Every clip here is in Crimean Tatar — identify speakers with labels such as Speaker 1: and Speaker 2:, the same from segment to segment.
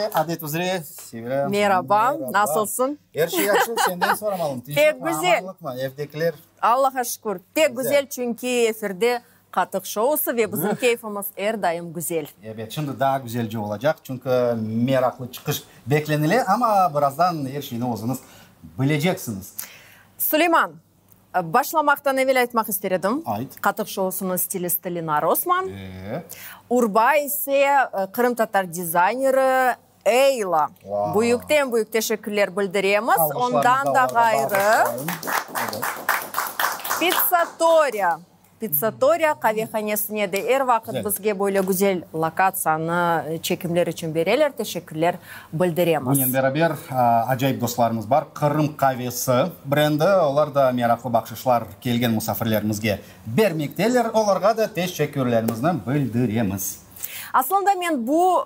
Speaker 1: İşte, adet üzre, Sevilâ.
Speaker 2: Meraba, nasılsıñ?
Speaker 1: Er şey yahşı, senden soramalım.
Speaker 2: Pek güzel.
Speaker 1: Amanlıqmı, evdekiler?
Speaker 2: Allaha şükür, pek güzel, çünki efirde Qatıq şousı ve bizim keyfimiz er daim güzel.
Speaker 1: Ebet, şimdi daa güzelce olacaq, çünki meraqlı çıqış beklenile, amma birazdan er şeyni özüñiz bileceksiñiz.
Speaker 2: Suleyman, başlamaqtan evel aytmaq ister edim,
Speaker 1: Ayt.
Speaker 2: Qatıq şousınıñ stilisti Lenara Osman,
Speaker 1: E.
Speaker 2: urba ise qırımtatar dizayneri Eyla. Büyükten-büyük teşekkürler bildiremiz. Ondan da ğayrı, Pizzatoriya, Pizzatoriya qavehanesine de er vaqıt bizge böyle güzel lokatsiyanı çekimler içün bereler, teşekkürler bildiremiz.
Speaker 1: Bunen beraber, acayip dostlarımız bar, Qırım qavesi brendi, olar da meraqlı bahşışlar kelgen musafirlerimizge bermekteler, olarğa da teşekkürlerimizni bildiremiz.
Speaker 2: Aslında men bu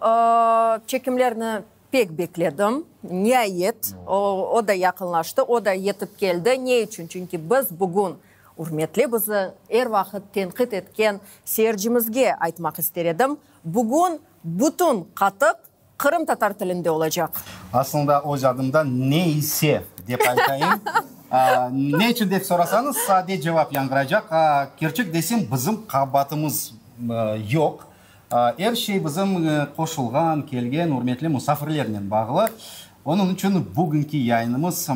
Speaker 2: çekimlerni pek bekledim. Niayet, o da yaqınlaştı, o da yetip keldi. Ne içün? Çünki biz bugün ürmetli bizi er vaqıt tenqit etken seyircimizge aytmaq ister edim, bugün bütün qatıq qırımtatar tilinde olacaq.
Speaker 1: Aslında öz adımdan ne ise dep aytayım. Ne içün dep sorasañız, sade cevap yañğıraycaq. Kerçek desem, bizim qabaatımız yoq. Er şey bizim qoşulğan, kelgen ürmetli musafirlernen bağlı. Onıñ içün bugünki yayınımız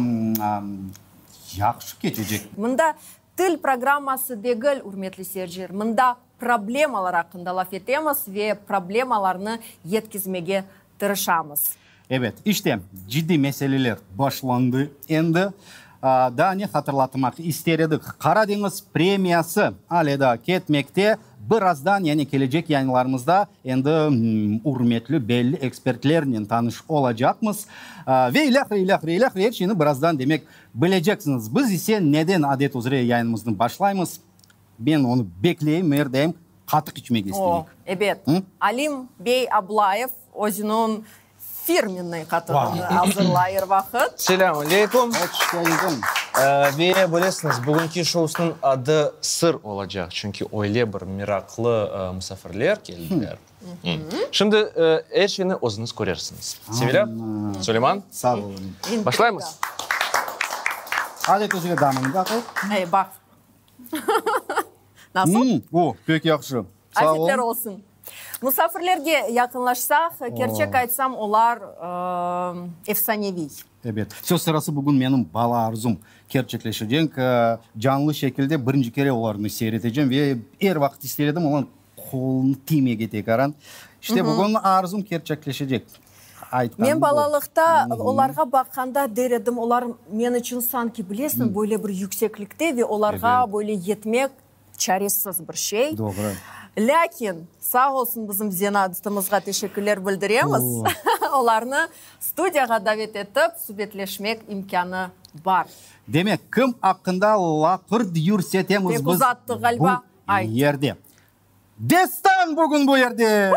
Speaker 1: yahşı keçecek.
Speaker 2: Mında til programması degil, ürmetli seyirciler, mında problemalar aqqında laf etemiz ve problemalarnı yetkizmege tırışamız.
Speaker 1: Ebet, işte, ciddiy meseleler başlandı endi. Daa ne hatırlatmaq ister edik, Qara deñiz premiyası ale daa ketmekte. Birazdan, yani kelecek yayınlarımızda endi ürmetli, belli ekspertlernen tanış olacaqmız. Ve ilâhre, ilâhre, ilâhre, er şeyni birazdan, demek, bileceksiñiz. Biz ise neden adet üzre yayınımıznı başlaymız? Men onı bekleyim, er daim qatıq içmege isteyik.
Speaker 2: O, ebet. Alim bey Ablayev özüniñ firmennıy qatığını azırlay er vaqıt.
Speaker 3: Selâm aleyküm.
Speaker 1: Hoş keldiñ.
Speaker 3: Ve bilesiñiz, bugünki şousnıñ adı Sır olacaq, çünki öyle bir meraqlı musafirler keldiler. Şimdi er şeyni özüñiz körersiñiz. Sevilâ, Suleyman,
Speaker 1: Sağ oluñ.
Speaker 3: Başlaymız.
Speaker 1: Adet üzre damını baqayıq.
Speaker 2: Ey, baq. Nasıl?
Speaker 1: O, pek yahşı. Sağ ol.
Speaker 2: Afiyetler olsun. Musafirlerge yaqınlaşsaq, kerçek aytsam, olar efsaneviy.
Speaker 1: Ebet. Söz sırası, bugün menim bala arzum kerçekleşecek. Canlı şekilde birinci kere olarnı seyir etecem ve er vaqıt ister edim, olarnıñ qolunı tiymege tekaran. İşte, bugün arzum kerçekleşecek. Aytqanım
Speaker 2: Men
Speaker 1: bu.
Speaker 2: balalıqta olarğa baqqanda der edim, olar men içün sanki, bilesiñ, böyle bir yükseklikte ve olarğa böyle yetmek çaresiz bir şey.
Speaker 1: Doğru.
Speaker 2: Lâkin, sağ olsun bizim zenaatımızğa teşekkürler bildiremiz, olarnı studiyağa davet etip, subetleşmek imkânı bar.
Speaker 1: Demek, kim aqqında laqırd yürsetemiz
Speaker 2: Pek
Speaker 1: biz
Speaker 2: uzattıq ğaliba.
Speaker 1: bu
Speaker 2: Ayt.
Speaker 1: yerde? Destan bugün bu yerde!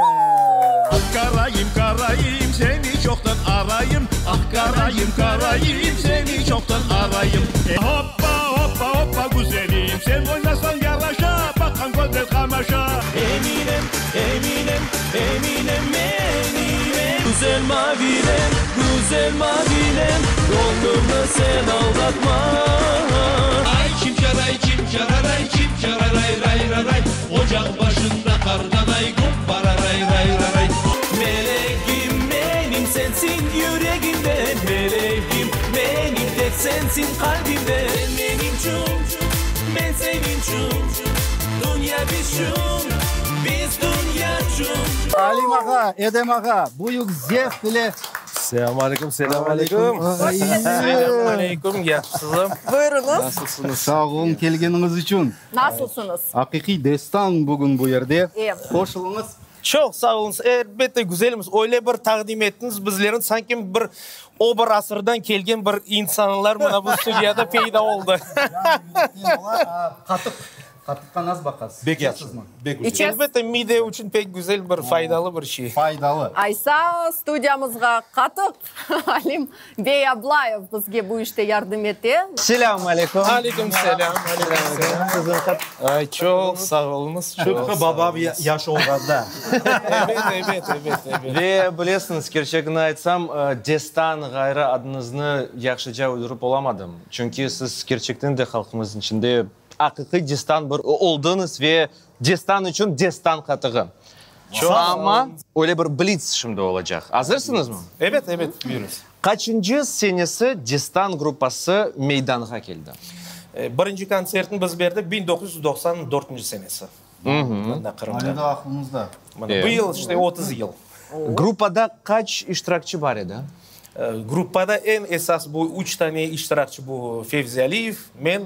Speaker 4: Ah karaim, karaim, seni çoqtan arayım, Ah karaim, karaim, seni çoqtan arayım. Hoppa, hoppa, hoppa, güzelim, sen oynasañ yaraşa, Baqqan közler qamaşa.
Speaker 5: Eminem, Eminem, Eminem, Eminem. Güzel mavilem, güzel mavilem, Qoltuğımnı sen aldatma.
Speaker 4: Ay çimçaray, çimçararay, çimçararay, ray raray, Ocaq başında qartanay, guppararay, ray raray.
Speaker 5: Melegim menim sensiñ yüregimde, Melegim menim tek sensiñ qalbimde. Sen menimçün, men seniñçün, Dünya bizçün, biz dünyaçün.
Speaker 1: Alim ağa, Edem ağa, büyük zevq ile.
Speaker 3: Selâm aleyküm, selâm aleyküm. Selâm aleyküm, yahşısızım?
Speaker 2: Buyurıñız.
Speaker 3: Nasılsıñız?
Speaker 1: Sağ oluñ kelgeniñiz içün.
Speaker 2: Nasılsıñız?
Speaker 1: Aqiqiy destan bugün bu yerde.
Speaker 2: E.
Speaker 1: Qoşulıñız.
Speaker 3: Çoq sağ oluñız. Elbette, güzelmiz. Öyle bir taqdim ettiñiz bizlerni, sanki bir o bir asırdan kelgen bir insanlar mına bu studiyada peyda oldı.
Speaker 1: Canı yürekten ola, qatıq. Qatıqqa nasıl baqasız?
Speaker 6: Bek yahşı, bek güzel.
Speaker 7: Elbette, mide içün pek güzel bir, faydalı bir şey.
Speaker 1: Faydalı.
Speaker 2: Aysa, studiyamızğa qatıq Alim bey Ablayev bizge bu işte yardım ete.
Speaker 3: Selâm aleyküm.
Speaker 7: Aleyküm selâm. Aleyküm selâm. Ay, çoq sağ oluñız, çoq
Speaker 6: Tıpqı
Speaker 7: sağ
Speaker 6: babam
Speaker 7: oluñız.
Speaker 6: yaş olğanda.
Speaker 7: Ebet, ebet, ebet, ebet.
Speaker 3: Ve bilesiñiz, kerçegini aytsam, Destan ğayrı adıñıznı yahşıca uydurıp olamadım. Çünki siz kerçekten de halqımız içinde aqiqiy destan bir oldıñız ve destan içün destan qatığı. Amma öyle bir blits şimdi olacaq. Azırsıñızmı?
Speaker 7: Ebet, ebet, buyurıñız.
Speaker 3: Qaçıncı senesi Destan gruppası meydanğa keldi?
Speaker 7: Birinci kontsertni biz berdik 1994 senesi. Mında Qırımda.
Speaker 1: Ale daa aqlıñızda.
Speaker 7: Mına bu yıl işte 30 yıl.
Speaker 3: Gruppada qaç iştirakçi bar edi?
Speaker 7: Gruppada eñ esas bu üç tane iştirakçi, bu Fevzi Aliyev, men,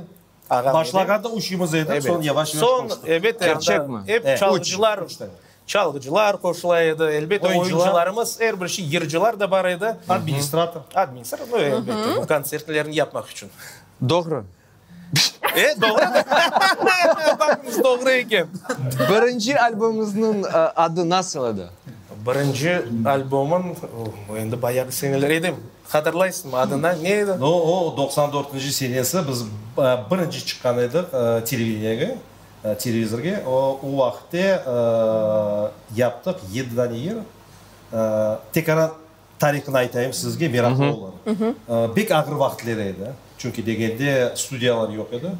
Speaker 7: ağam edi.
Speaker 6: Başlağanda üçümiz edik, soñ yavaş-yavaş qoştıq.
Speaker 7: Soñ, ebet,
Speaker 3: Kerçekmi?
Speaker 7: Ep çalğıcılar, çalğıcılar qoşula edi, elbette, oyuncılarımız, er bir şey, yırcılar da bar edi.
Speaker 6: Administrator.
Speaker 7: Administrator, no, elbette, bu kontsertlerni yapmaq içün.
Speaker 3: Doğru.
Speaker 7: E, doğru. Baqıñız, doğru eken.
Speaker 3: Birinci albomıñıznıñ adı nasıl edi?
Speaker 7: Birinci albomım, endi bayağı seneler edi. Hatırlaysıñmı, adına ne edi?
Speaker 6: No, o, 90 dörtünci senesi biz birinci çıqqan edik televideniyege, televizorge. O, o vaqıtte yaptıq yedi dane yır. Tekaran Tarihını aytayım sizge, meraqlı olur. Bek ağır vaqıtler edi, çünki degende studiyalar yoq edi,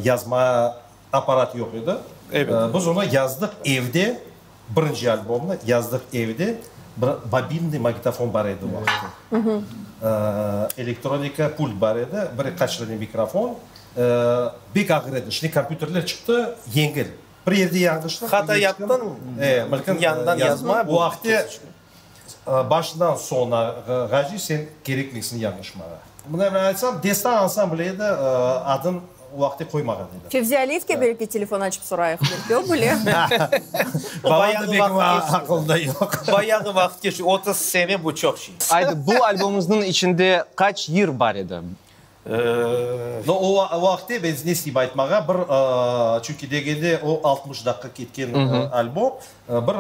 Speaker 6: yazma apparat yoq edi. Biz onı yazdıq evde, birinci albomnı yazdıq evde, bir bobinный magnitofon bar edi o vaqıtte, elektronika pult bar edi, bir qaç dane mikrofon. Bek ağır edi. Şimdi kompyuterler çıqtı, yengil. Bir yerde yañlışlıq.
Speaker 7: Hata yaptıñ, yanından yazma.
Speaker 6: O vaqıtte başından soñuna ğace sen kerekmeysiñ yañlışmağa. Mına men aytsam, Destan ansambli edi, adın o vaqıtte qoymağan edi.
Speaker 2: Fevzi Aliyevke belki telefon açıp sorayıq, belki o bile.
Speaker 6: Babam da pek aqılında yoq.
Speaker 7: Bayağı vaqıt keçti, 30 sene bu çoq şey.
Speaker 3: Aydı, bu albomıñıznıñ içinde qaç yır bar edi?
Speaker 6: No, o vaqıtte ben ne isteyim aytmağa, bir, çünki degende o 60 daqqa ketken albom, bir,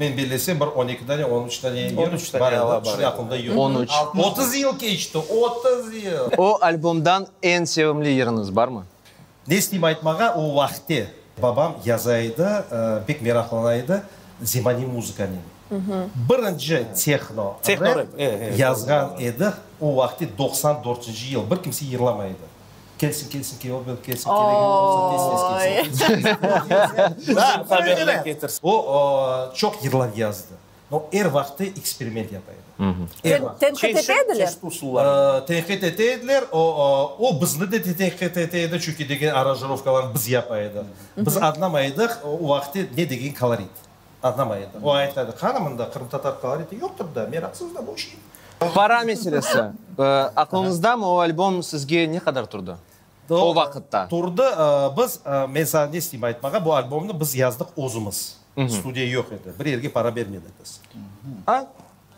Speaker 6: men bellesem, bir on eki dane, on üç dane yır bar edi, şimdi aqılımda yoq.
Speaker 3: On üç.
Speaker 6: 30 yıl keçti, 30 yıl!
Speaker 3: O albomdan eñ sevimli yırıñız barmı?
Speaker 6: Ne isteyim aytmağa, o vaqıtte babam yaza edi, pek meraqlana edi zemaniy muzıkanen. Birinci tehno rep yazğan edi, o vaqıtte 94-nci yıl, bir kimse yırlamay edi. Kelsin, kelsin, kelsin, kelsin, keregin olsa tez-tez kelsin. O çoq yırlar yazdı. No, er vaqtı eksperiment yapa edi. Er vaqıt.
Speaker 2: Tenqit ete ediler?
Speaker 7: Çeşit usullar.
Speaker 6: Tenqit ete ediler. O, o bizni de tenqit ete edi, çünki degen aranjirovkalarnı biz yapa edik. Biz añlamay edik, o vaqıtte ne degen kolorit. Añlamay edik. O ayta edi, qana mında qırımtatar koloriti yoqtır da, meraqsız da bu şey.
Speaker 3: Para meselesi. Aqlıñızdamı, o albom sizge ne qadar turdı? O vaqıtta.
Speaker 6: Turdı. Biz, men saña ne isteyim aytmağa, bu albomnı biz yazdıq özümiz. Studiya yoq edi. Bir yerge para bermedik biz.
Speaker 3: A,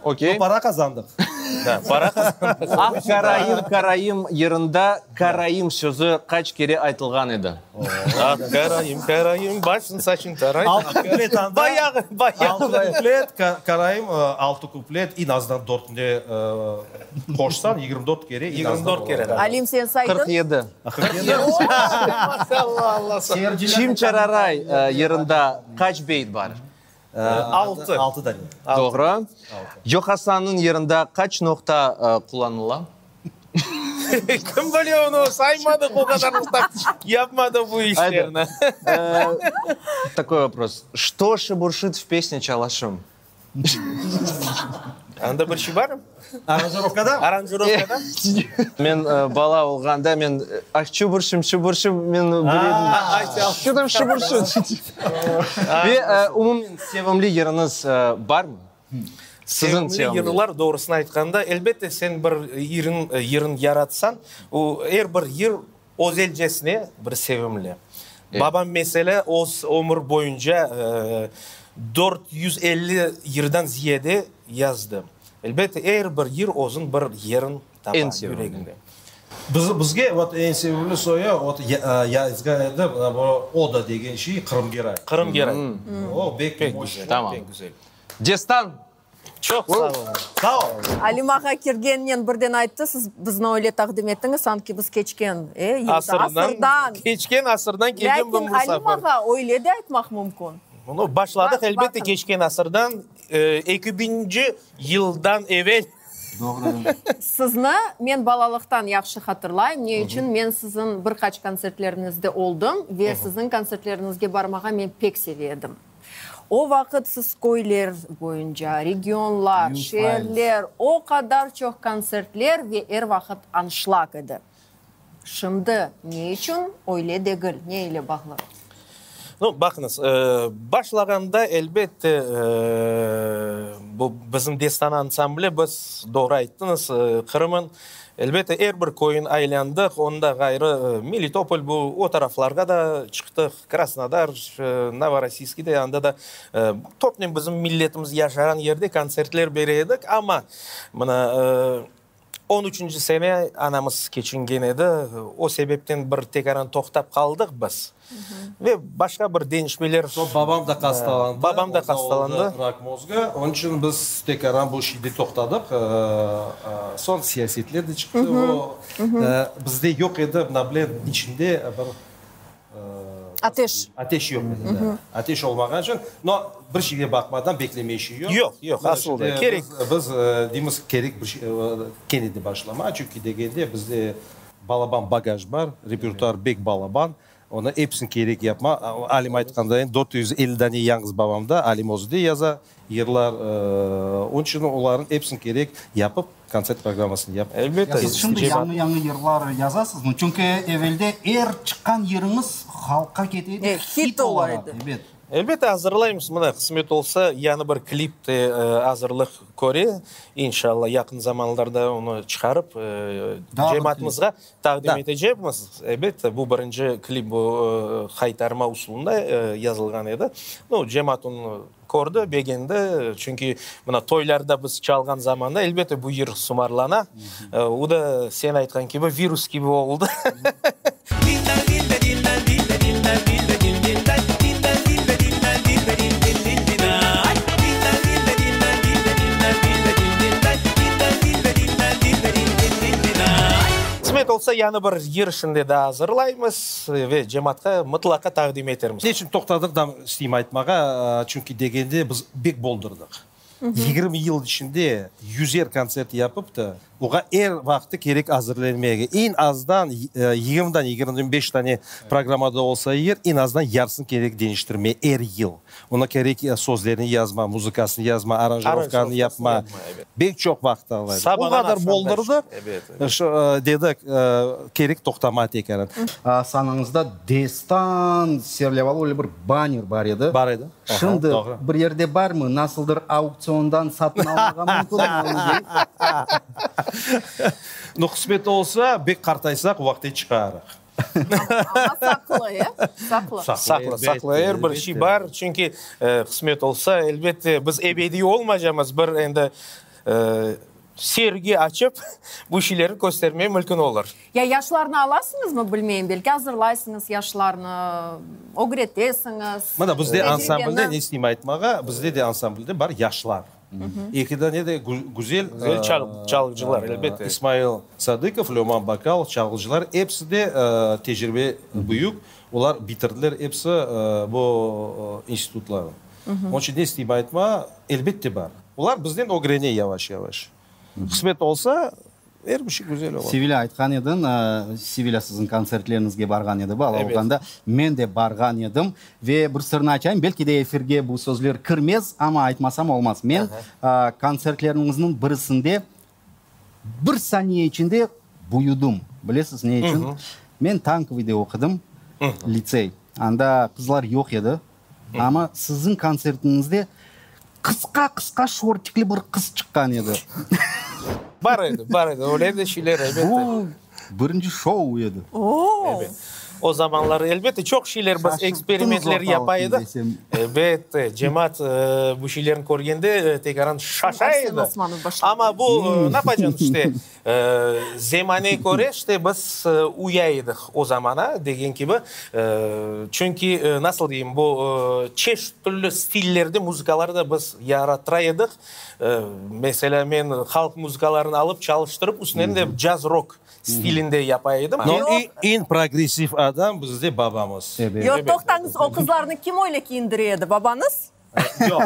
Speaker 3: okey.
Speaker 6: No, para qazandıq.
Speaker 7: Da, para qazandıq.
Speaker 3: Ah, karaim, karaim yırında karaim sözü qaç kere aytılğan edi?
Speaker 7: Ah, karaim, karaim, başın saçın tarayım.
Speaker 6: Altı kuplet anda.
Speaker 7: Bayağı, bayağı.
Speaker 6: Altı kuplet, karaim, altı kuplet, eñ azından dörtünde qoşsañ, 24 kere.
Speaker 7: 24 kere.
Speaker 2: Alim, sen saydın?
Speaker 3: 47.
Speaker 6: 47.
Speaker 7: Maşallah, Allah sağ.
Speaker 3: Çimçararay yırında qaç beyt bar?
Speaker 7: Altı.
Speaker 6: Altı dane.
Speaker 3: Doğru. Yoq Asannıñ yırında qaç noqta qullanıla?
Speaker 7: Kim bile onı, saymadıq o qadar noqta, yapmadıq bu işlerni.
Speaker 3: Такой вопрос. Что шебуршит в песне Чалашым?
Speaker 7: Anda bir şey barmı?
Speaker 6: Aranjirovkada?
Speaker 7: Aranjirovkada?
Speaker 3: Men bala olğanda men ah çuburşım, çuburşım men bile edim. Что там şuburşit? Ve umumen sevimli yırıñız barmı? Siziñ
Speaker 7: Sevimli yırlar, doğrusını aytqanda, elbette, sen bir yırın, yırın yaratsañ, o er bir yır özelcesine bir sevimli. Babam, meselâ, öz ömür boyunca 450 yırdan ziyade yazdı. Elbette, er bir yır özüniñ bir yerin tapa
Speaker 3: Eñ sevimli.
Speaker 7: yüreginde.
Speaker 6: Biz, bizge, vot, eñ sevimli soyu, vot, yazğan edi, mına bu Oda degen şey, Qırım Geray.
Speaker 7: Qırım Geray.
Speaker 6: O, bek moşnıy.
Speaker 3: Tamam.
Speaker 7: Pek güzel.
Speaker 3: Destan!
Speaker 7: Çoq sağ oluñ.
Speaker 6: Sağ ol.
Speaker 2: Alim ağa kirgeninen birden ayttı, siz bizni öyle taqdim ettiñiz, sanki biz keçken, e, yılda, asırdan.
Speaker 7: Keçken asırdan kelgen bir
Speaker 2: Lâkin
Speaker 7: musafir.
Speaker 2: Alim ağa, öyle de aytmaq mümkün.
Speaker 7: Nu, başladıq, elbette, keçken asırdan, eki biñinci yıldan evel.
Speaker 1: Doğru.
Speaker 2: Sizni men balalıqtan yahşı hatırlayım, ne içün men siziñ bir qaç kontsertleriñizde oldım ve siziñ kontsertleriñizge barmağa men pek seve edim. O vaqıt siz köyler boyunca, regionlar, şeerler, o qadar çoq kontsertler ve er vaqıt anşlag edi. Şimdi ne içün öyle degil, ne ile bağlı?
Speaker 7: Nu, baqıñız, başlağanda, elbette, bu bizim Destan ansambli, biz, doğru ayttıñız, Qırımın, elbette, er bir köyün aylandıq, onda ğayrı Melitopol, bu, o taraflarğa da çıqtıq, Krasnodar, Novorossiyskide, anda da topnen bizim milletimiz yaşağan yerde kontsertler bere edik, amma mına On üçünci sene anamız keçingen edi, o sebepten bir tekaran toqtap qaldıq biz. Ve başqa bir deñişmeler.
Speaker 6: Soñ babam da hastalandı.
Speaker 7: Babam da hastalandı.
Speaker 6: Onda oldı rak mozga. Onıñ içün biz tekaran bu şeyde toqtadıq. Soñ siyasetler de çıqtı. O, bizde yoq edi, mına bilen, içinde bir.
Speaker 2: Ateş.
Speaker 6: Ateş yoq edi, da. Ateş olmağan içün, no, bir şeyge baqmadan bekleme işi yoq.
Speaker 7: Yoq, yoq, asıl da, kerek.
Speaker 6: Biz deymiz, kerek bir şey, kene de başlama, çünki degende bizde balaban bagaj bar, repertuar bek balaban, onı episini kerek yapma. Alim aytqandayın, 450 dane yañğız babamda, Alim özü de yaza yırlar, onıñ içün olarnıñ episini kerek yapıp, Kontsert programmasını yap.
Speaker 7: Elbette.
Speaker 1: Siz şimdi yañı-yañı yırlar yazasızmı? Çünki evelde er çıqqan yırıñız halqqa kete edi, hit ola edi. Ebet.
Speaker 7: Elbette, azırlaymız. Mına, qısmet olsa, yañı bir klip de azırlıq köre. İnşallah, yaqın zamanlarda onı çıqarıp, cemaatımızğa taqdim etecekmiz. Elbette, bu birinci klip bu qaytarma usulında yazılğan edi. Nu, cemaat onı Kördi, begendi, çünki mına toylarda biz çalğan zamanda, elbette, bu yır sumarlana. O da, sen aytqan kibi, virus kibi oldı. Qısmet olsa, yañı bir yır şimdi daa azırlaymız ve cemaatqa mıtlaqa taqdim etermiz.
Speaker 6: Ne içün toqtadıq da isteyim aytmağa, çünki degende biz bek boldurdıq. 20 yıl içinde yüzer kontsert yapıp da, oğa er vaqtı kerek azırlenmege. Eñ azdan yigirmiden 25 tane programmada olsa eger, eñ azdan yarısını kerek deñiştirme er yıl. Ona kerek sözlerini yazma, muzıkasını yazma, aranjirovkanı yapma. Bek çoq vaqıt ala. O qadar boldurdıq, dedik, kerek toqtama tekrar.
Speaker 1: Sanañızda Destan serlevalı öyle bir banner bar edi.
Speaker 6: Bar edi.
Speaker 1: Şimdi bir yerde barmı? Nasıldır auktsiondan satın almağa mümkünmi onı dey?
Speaker 6: Nu, qısmet olsa, bek qartaysaq, vaqti çıqarıq.
Speaker 2: Amma saqlı, e? Saqlı.
Speaker 7: Saqlı, saqlı. Er bir şey bar. Çünki qısmet olsa, elbette, biz ebediy olmaycamız. Bir endi sergi açıp, bu şeylerni köstermege mümkün olur.
Speaker 2: Ya yaşlarnı alasıñızmı, bilmeyim, belki azırlaysıñız yaşlarnı, ögretesiñiz.
Speaker 6: Mına bizde ansamblde, ne isteyim aytmağa, bizde de ansamblde bar yaşlar. Eki dane de güzel
Speaker 7: Güzel çalğıcılar, elbette.
Speaker 6: İsmail Sadıkov, Löman Bakal çalğıcılar, episi de tecribe büyük, olar bitirdiler episi bu institutlarnı. Onıñ içün ne isteyim aytma, elbette bar. Olar bizden ögrene yavaş-yavaş. Qısmet olsa, er bir şey güzel ola.
Speaker 1: Sevilâ aytqan ediñ, Sevilâ siziñ kontsertleriñizge barğan edi, bala olğanda. Men de barğan edim. Ve bir sırnı açayım, belki de efirge bu sözler kirmez, amma aytmasam olmaz. Men kontsertleriñizniñ birisinde bir saniye içinde büyüdim. Bilesiz ne içün? Men Tankovıyde oqudım, litsey. Anda qızlar yoq edi. Amma siziñ kontsertiñizde qısqa-qısqa şortikli bir qız çıqqan edi.
Speaker 7: Bar edi, bar edi. Öyle de şeyler, elbette.
Speaker 1: Bu birinci şou edi.
Speaker 2: Oo!
Speaker 7: Ebet. O zamanlar, elbette, çoq şeyler biz eksperimentler yapa edik. Elbette, cemaat bu şeylerni körgende tekaran şaşa edi. Amma bu, ne yapacañ, işte, zemane köre, işte, biz uya edik o zamana, degen kibi. Çünki, nasıl deyim, bu çeşit türlü stillerde muzıkalar da biz yarattıra edik. Meselâ, men halq muzıkalarını alıp çalıştırıp, üstünden de caz-rok stilinde yapa edim.
Speaker 6: No, eñ progressiv adam bizde babamız.
Speaker 2: Yoq, toqtañız, o qızlarnı kim öyle kiyindire edi, babañız?
Speaker 6: Yoq.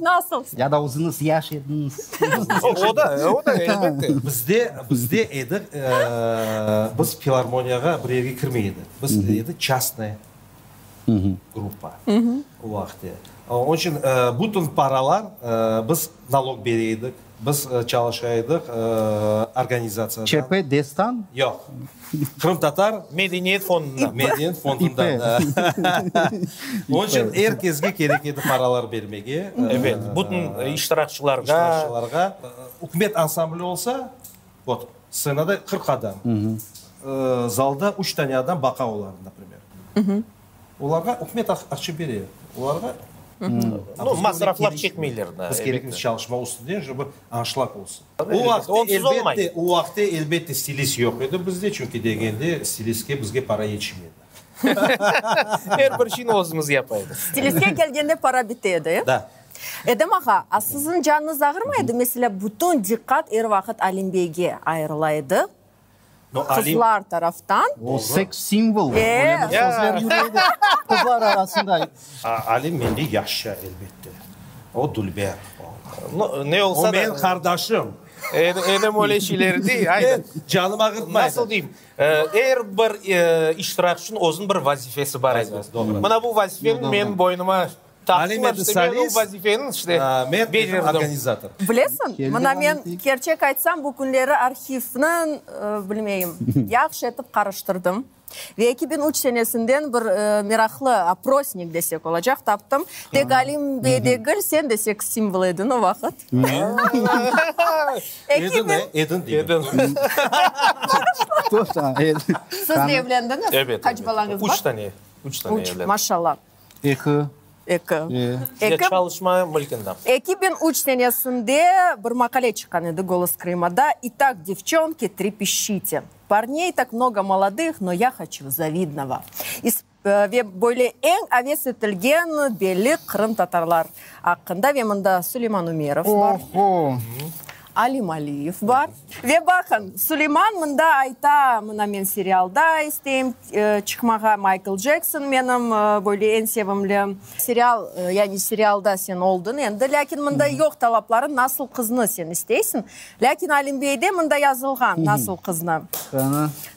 Speaker 2: Nasıl?
Speaker 1: Ya da özüñiz yaş ediñiz.
Speaker 7: O da, o da, elbette.
Speaker 6: Bizde, bizde edi, biz filarmoniyağa bir yerge kirmey edik. Biz edi çastnaya gruppa o vaqıtte. Onıñ içün bütün paralar biz nalog bere edik, biz çalışa edik organizatsiyadan.
Speaker 1: ÇP Destan?
Speaker 6: Yoq. Qırımtatar
Speaker 7: Medeniyet fondundan.
Speaker 6: Medeniyet fondundan. Onıñ içün er kesge kerek edi paralar bermege.
Speaker 7: Evet, bütün iştirakçılarğa.
Speaker 6: İştirakçılarğa. Ükümet ansambli olsa, vot, stsenada 40 adam, zalda üç tane adam baqa olarnı, naprimer. Olarğa ükümet aqça bere, olarğa.
Speaker 7: No, masraflar çekmeyler.
Speaker 6: Biz kerekmiz çalışma üstünde, şobu anşlag olsun. O vaqıtte, elbette, o vaqıtte, elbette, stilist yoq edi bizde, çünki degende stilistke bizge para yetişmedi.
Speaker 7: Er bir şeyni özümiz yapa edik.
Speaker 2: Stilistke kelgende para bite edi, e?
Speaker 6: Da.
Speaker 2: Edem ağa, a siziñ canıñız ağırmay edi? Meselâ, bütün diqqat er vaqıt Alim beyge ayırıla edi. Qızlar taraftan.
Speaker 1: O seks simvol, öyle bir sözler yüre edi qızlar arasında.
Speaker 6: Alim mende yaşça, elbette. O dülber.
Speaker 7: Ne olsa da.
Speaker 6: O menim qardaşım.
Speaker 7: Edem öyle şeyler dey, ayda.
Speaker 6: Canım ağırtmay.
Speaker 7: Nasıl deyim, er bir iştirakçınıñ özüniñ bir vazifesi bar edi. Mına bu vazifeni menim boynuma
Speaker 6: Alim edi solist, men edim organizator.
Speaker 2: Bilesiñ, mına men, kerçek aytsam, bu künleri arhivni, bilmeyim, yahşı etip qarıştırdım. Ve 2003 senesinden bir meraqlı oprosnik desek olacaq taptım. Tek Alim bey degil, sen de seks simvolı ediñ o vaqıt.
Speaker 6: Edin, edin deyim.
Speaker 2: Siz de evlendiñiz? Qaç balañız bar?
Speaker 7: Üç tane. Üç tane evlendim.
Speaker 2: Maşallah.
Speaker 1: Eki.
Speaker 2: Eki.
Speaker 7: Eki. Çalışma mülkinde.
Speaker 2: 2003 senesinde bir maqale çıqqan edi Golos Krımada, İtak, devçonki, trepişçite. Parney tak mnogo molodых, no ya hoçu zavidnogo. Ve böyle eñ aves etilgen belli qırımtatarlar aqqında ve mında Suleyman Umerov bar.
Speaker 1: Oho!
Speaker 2: Alim Aliyev bar. Ve baqın, Suleyman mında ayta, mına men serialda isteyim çıqmağa, Maykl Cekson menim böyle eñ sevimli. Serial, yani serialda sen oldıñ endi, lâkin mında yoq talapları, nasıl qıznı sen isteysiñ. Lâkin Alim beyde mında yazılğan, nasıl qıznı.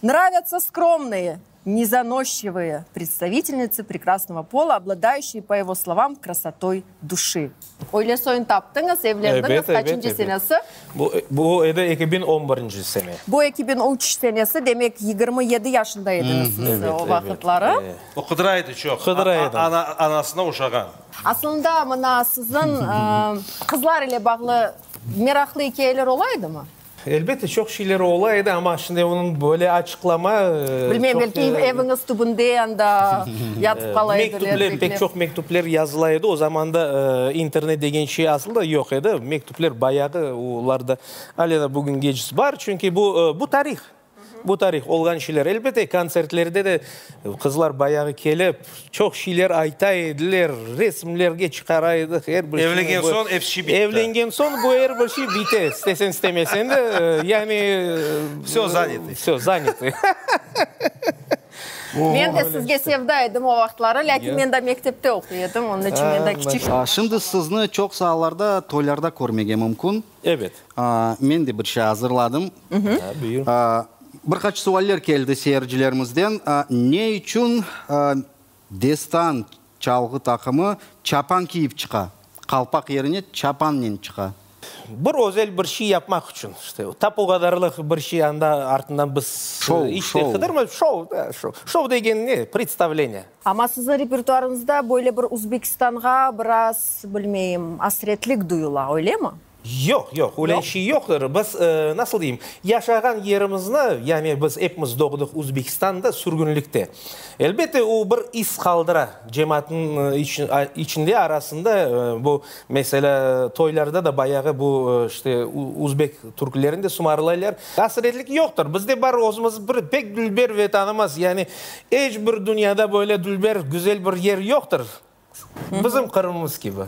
Speaker 2: Nravятся skromnıye. Nezanосчивые predstavitelnitsı prekrasnogo pola, obladayuşie, po ego slovam, krasotoy duşi. Öyle soyun taptıñız, evlendiñiz, qaçıncı senesi?
Speaker 7: Bu, bu edi 2011-nci sene.
Speaker 2: Bu 2003 senesi, demek, 27 yaşında ediñiz siz o vaqıtları.
Speaker 6: O qıdıra edi çoq.
Speaker 7: Qıdıra edi.
Speaker 6: Anasına oşağan.
Speaker 2: Aslında, mına, siziñ qızlar ile bağlı meraqlı ikâyeler ola edimi?
Speaker 7: Elbette, çoq şeyler ola edi, amma şimdi onıñ böyle açıqlama.
Speaker 2: Bilmeyim, belki eviñiz tübünde anda yatıp qala ediler.
Speaker 7: Mektüpler, pek çoq mektüpler yazıla edi. O zamanda internet degen şey asıl da yoq edi. Mektüpler bayağı, olar da ale da bugüngecisi bar. Çünki bu, bu tarih. Bu tarih, olğan şeyler. Elbette, kontsertlerde de qızlar bayağı kelip, çoq şeyler ayta ediler, resimlerge çıqara edik, er bir şeyni.
Speaker 6: Evlengen soñ episi şey bitti.
Speaker 7: Evlengen soñ bu er bir şey bite, istesen istemesen de, yani.
Speaker 6: Vse zanâtı.
Speaker 7: Vse zanâtı.
Speaker 2: Men de sizge sevda edim o vaqıtları, lâkin men daa mektepte oquy edim, onıñ içün men daa kiçik.
Speaker 1: Şimdi sizni çoq saalarda, toylarda körmege mümkün.
Speaker 7: Ebet.
Speaker 1: Men de bir şey azırladım.
Speaker 7: Buyur.
Speaker 1: Bir qaç sualler keldi seyircilerimizden. Ne içün Destan çalğı taqımı çapan kiyip çıqa? Qalpaq yerine çapannen çıqa?
Speaker 7: Bir özel bir şey yapmaq içün, işte, tap o qadarlıq bir şey anda artından biz
Speaker 1: Şou,
Speaker 7: iç de
Speaker 1: şou.
Speaker 7: qıdırmay, şou, da, şou. Şou degen ne? Predstavleniye.
Speaker 2: Amma siziñ repertuarıñızda böyle bir Uzbekistanğa biraz, bilmeyim, asretlik duyula, öylemi?
Speaker 7: Yoq, yoq, öyle şey yoqtır. Biz, nasıl deyim, yaşağan yerimizni, yani biz epimiz doğdıq Uzbekistanda, sürgünlikte. Elbette, o bir iz qaldıra cemaatnıñ içinde, arasında. Bu, meselâ, toylarda da bayağı bu, işte, uzbek türkülerini de sumarlaylar. Asretlik yoqtır. Bizde bar özümiz bir pek dülber Vetanımız. Yani eç bir dünyada böyle dülber, güzel bir yer yoqtır. Bizim Qırımımız kibi.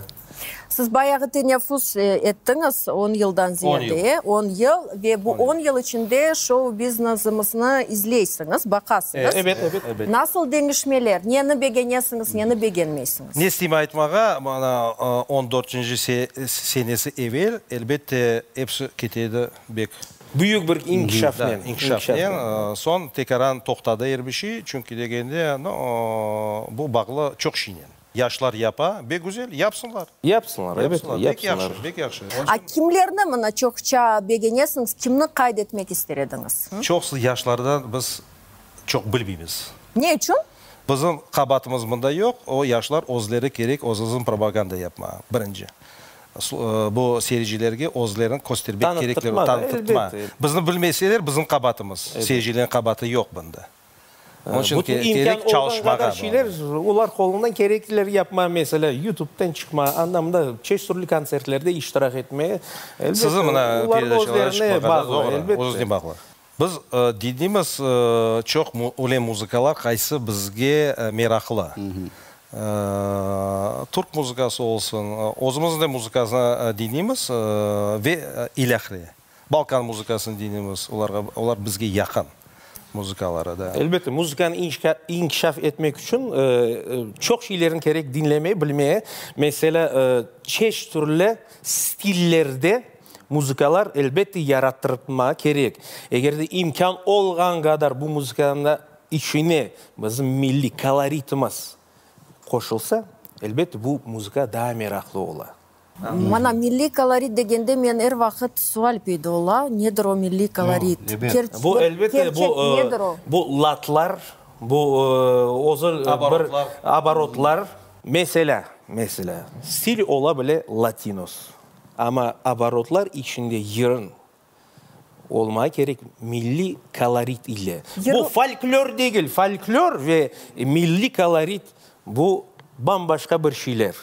Speaker 2: Siz bayağı teneffüs ettiñiz, on yıldan ziyade, on yıl, ve bu on yıl içinde şou-biznesimizni izleysiñiz, baqasıñız.
Speaker 7: Ebet, ebet, ebet.
Speaker 2: Nasıl deñişmeler, neni begenesiñiz, neni begenmeysiñiz?
Speaker 6: Ne isteyim aytmağa, mana on dörtünci senesi evel, elbette, episi kete edi bek.
Speaker 7: Büyük bir inkişafnen.
Speaker 6: İnkişafnen. Soñ tekaran toqtadı er bir şey, çünki degende, no, bu bağlı çoq şeynen. Yaşlar yapa, bek güzel, yapsınlar.
Speaker 7: Yapsınlar, ebet,
Speaker 6: yapsınlar. Bek yahşı, bek yahşı.
Speaker 2: A kimlerni mına çoqça begenesiñiz, kimni qayd etmek ister ediñiz?
Speaker 6: Çoqusı yaşlardan biz çoq bilmeymiz.
Speaker 2: Ne içün?
Speaker 6: Bizim qabaatımız mında yoq, o yaşlar özleri kerek özüzin propaganda yapmağa, birinci. Bu seyircilerge özlerini köstermek kerekler, tanıtırtma. Bizni bilmeseler, bizim qabaatımız, seyircilerniñ qabaatı yoq bunda. Onıñ içün kerek çalışmağa.
Speaker 7: Şeyler, olar qolundan kerekliler yapma, meselâ, YouTube'den çıqma, anda mında çeşit türlü kontsertlerde iştirak etme.
Speaker 6: Siziñ mına peredaçalarğa çıqmağa da doğru, özüne bağlı. Biz diñleymiz çoq öyle muzıkalar, qaysı bizge meraqlı. Türk muzıkası olsun, özümizniñ de muzıkasını diñleymiz ve ilâhre. Balkan muzıkasını diñleymiz, olarğa, olar bizge yaqın muzıkaları da.
Speaker 7: Elbette, muzıkanı inkişaf etmek içün çoq şeylerni kerek diñlemeye, bilmeye. Meselâ, çeşit türlü stillerde Muzıkalar, elbette, yarattırtma kerek. Eger de imkân olğan qadar bu muzıkanıñ içine bizim milliy koloritimiz qoşulsa, elbette, bu muzıka daa meraqlı ola.
Speaker 2: Mana, milliy kolorit degende men er vaqıt sual peyda ola, nedir o milliy kolorit?
Speaker 7: Bu, elbette,
Speaker 2: Kerçek nedir o?
Speaker 7: Bu latlar, bu özü bir oborotlar. Meselâ, meselâ, stil ola bile latinos. Amma oborotlar içinde yırın olmağa kerek milliy kolorit ile. Bu folklor degil, folklor ve milliy kolorit bu bam-başqa bir şeyler.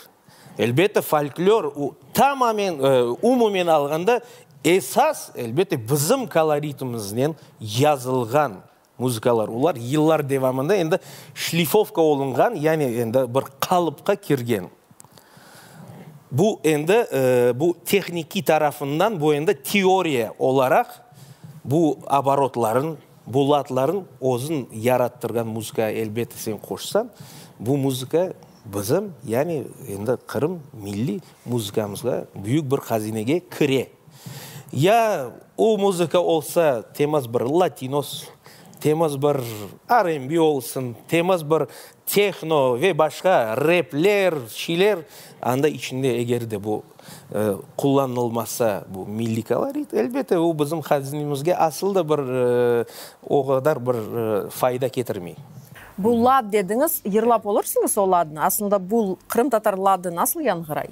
Speaker 7: Elbette, folklor tamamen, umumen alğanda, esas, elbette, bizim koloritimiznen yazılğan muzıkalar. Olar yıllar devamında endi şlifovka olunğan, yani endi bir qalıpqa kirgen. Bu endi, bu tehnikiy tarafından, bu endi teoriya olaraq bu oborotların, bu ladların özün yarattırğan muzıkağa elbette sen qoşsañ, bu muzıka bizim, yani endi qırım milliy muzıkamızğa büyük bir hazinege kire. Ya o muzıka olsa, temiz bir latinos, temiz bir R&B olsun, temiz bir tehno ve başqa repler, şeyler, anda içinde eger de bu qullanılmasa, bu milliy kolorit, elbette, o bizim hazinemizge asıl da bir o qadar bir fayda ketirmey.
Speaker 2: Bu lad dediñiz, yırlap olursıñız o ladnı? Aslında bu qırımtatar ladı nasıl yañğıray?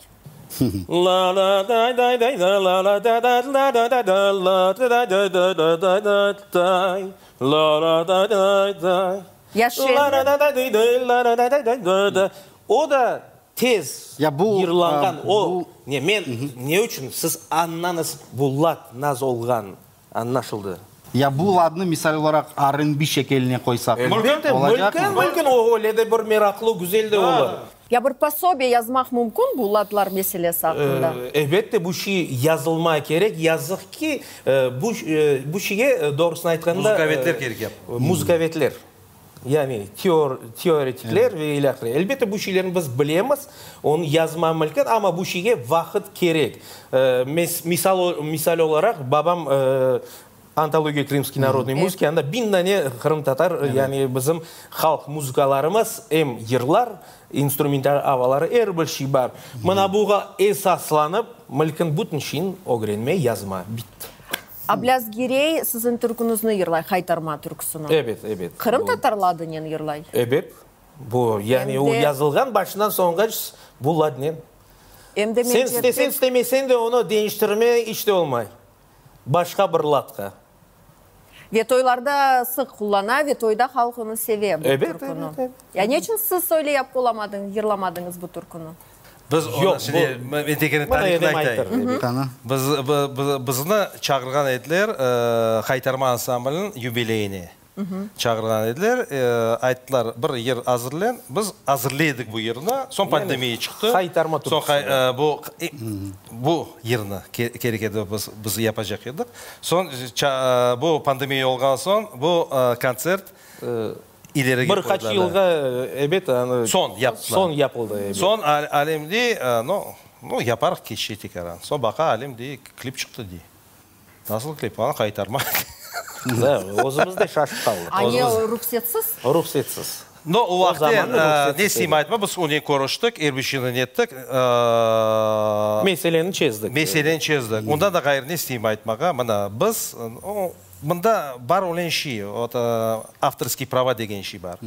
Speaker 2: Ya şeñli.
Speaker 7: O da tez yırlanğan. O, ne, men ne içün siz añlañız bu lad naz olğan, añlaşıldı.
Speaker 1: Ya bu ladnı misal olaraq R&B şekeline qoysaq,
Speaker 7: Elbette,
Speaker 1: olacaqmı?
Speaker 7: mümkün, mümkün, o öyle de bir meraqlı, güzel de olur.
Speaker 2: Ya bir posobiye yazmaq mümkün bu ladlar meselesi aqqında?
Speaker 7: Elbette, bu şey yazılma kerek. Yazıq ki, bu, bu şeyge, doğrusını aytqanda...
Speaker 6: Muzıkavetler kerek yap.
Speaker 7: Muzıkavetler, yani teoretikler ve ilâhre. Elbette, bu şeylerni biz bilemiz, onı yazma mümkün, amma bu şeyge vaqıt kerek. Misal, misal olaraq, babam Antologiya krımskiy narodnıy muzıki, anda biñ dane qırımtatar, yani bizim halq muzıkalarımız, em yırlar, instrumental avaları, er bir şey bar. Mına buğa esaslanıp, mülkün bütün şeyni ögrenme, yazma. Bitti.
Speaker 2: Ablâz Girey siziñ türküñizni yırlay, Haytarma türküsini.
Speaker 7: Ebet, ebet.
Speaker 2: Qırımtatar ladınen yırlay?
Speaker 7: Ebet. Bu, yani o yazılğan başından soñğaç bu ladnen.
Speaker 2: Em de
Speaker 7: Sen
Speaker 2: mence
Speaker 7: istesen,
Speaker 2: pek.
Speaker 7: istemesen de onı deñiştirme iç de olmay. Başqa bir latqa.
Speaker 2: Ve toylarda sıq qullana ve toyda halq onı seve, bu
Speaker 7: Ebet,
Speaker 2: türküni.
Speaker 7: ebet, ebet.
Speaker 2: Ya ne içün siz öyle yapıp olamadıñız, yırlamadıñız bu türküni?
Speaker 6: Biz onı
Speaker 7: Yoq,
Speaker 6: şimdi,
Speaker 7: bu,
Speaker 6: men tekrar
Speaker 7: bunı
Speaker 6: tarihini
Speaker 7: Edem
Speaker 6: aytayım.
Speaker 7: aytır, ebet.
Speaker 1: Qani.
Speaker 6: Biz, bizni çağırğan ediler Haytarma ansambliniñ yubileyine. Çağırğan ediler, ayttılar, bir yır azırlen. Biz azırlay edik bu yırnı, soñ pandemiya çıqtı.
Speaker 7: Haytarma türküsi.
Speaker 6: Soñ bu, bu yırnı kerek edi, biz, biz yapacaq edik. Soñ bu pandemiya olğan soñ bu kontsert ilerige
Speaker 7: Bir qaç
Speaker 6: qoydılar.
Speaker 7: yılğa, ebet, anı.
Speaker 6: Soñ yaptılar.
Speaker 7: Soñ yapıldı, ebet.
Speaker 6: Soñ Alim dey, no, no, yaparıq keççe tekrar. Soñ baqa, Alim dey, klip çıqtı, dey. Nasıl klip? Ana qaytarma.
Speaker 7: Da, özümiz de şaşıp qaldıq.
Speaker 2: A ne, ruhsetsiz?
Speaker 7: Ruhsetsiz.
Speaker 6: No, o
Speaker 7: O
Speaker 6: vaqıt
Speaker 7: zaman ruhsetsiz
Speaker 6: ne isteyim
Speaker 7: edi.
Speaker 6: aytma, biz onen körüştik, er bir şeyni nettik.
Speaker 7: Meseleni çezdik.
Speaker 6: Meseleni çezdik. Ondan da ğayrı ne isteyim aytmağa, mına, biz, mında bar ölen şey, vot, avtorskiy prava degen şey bar.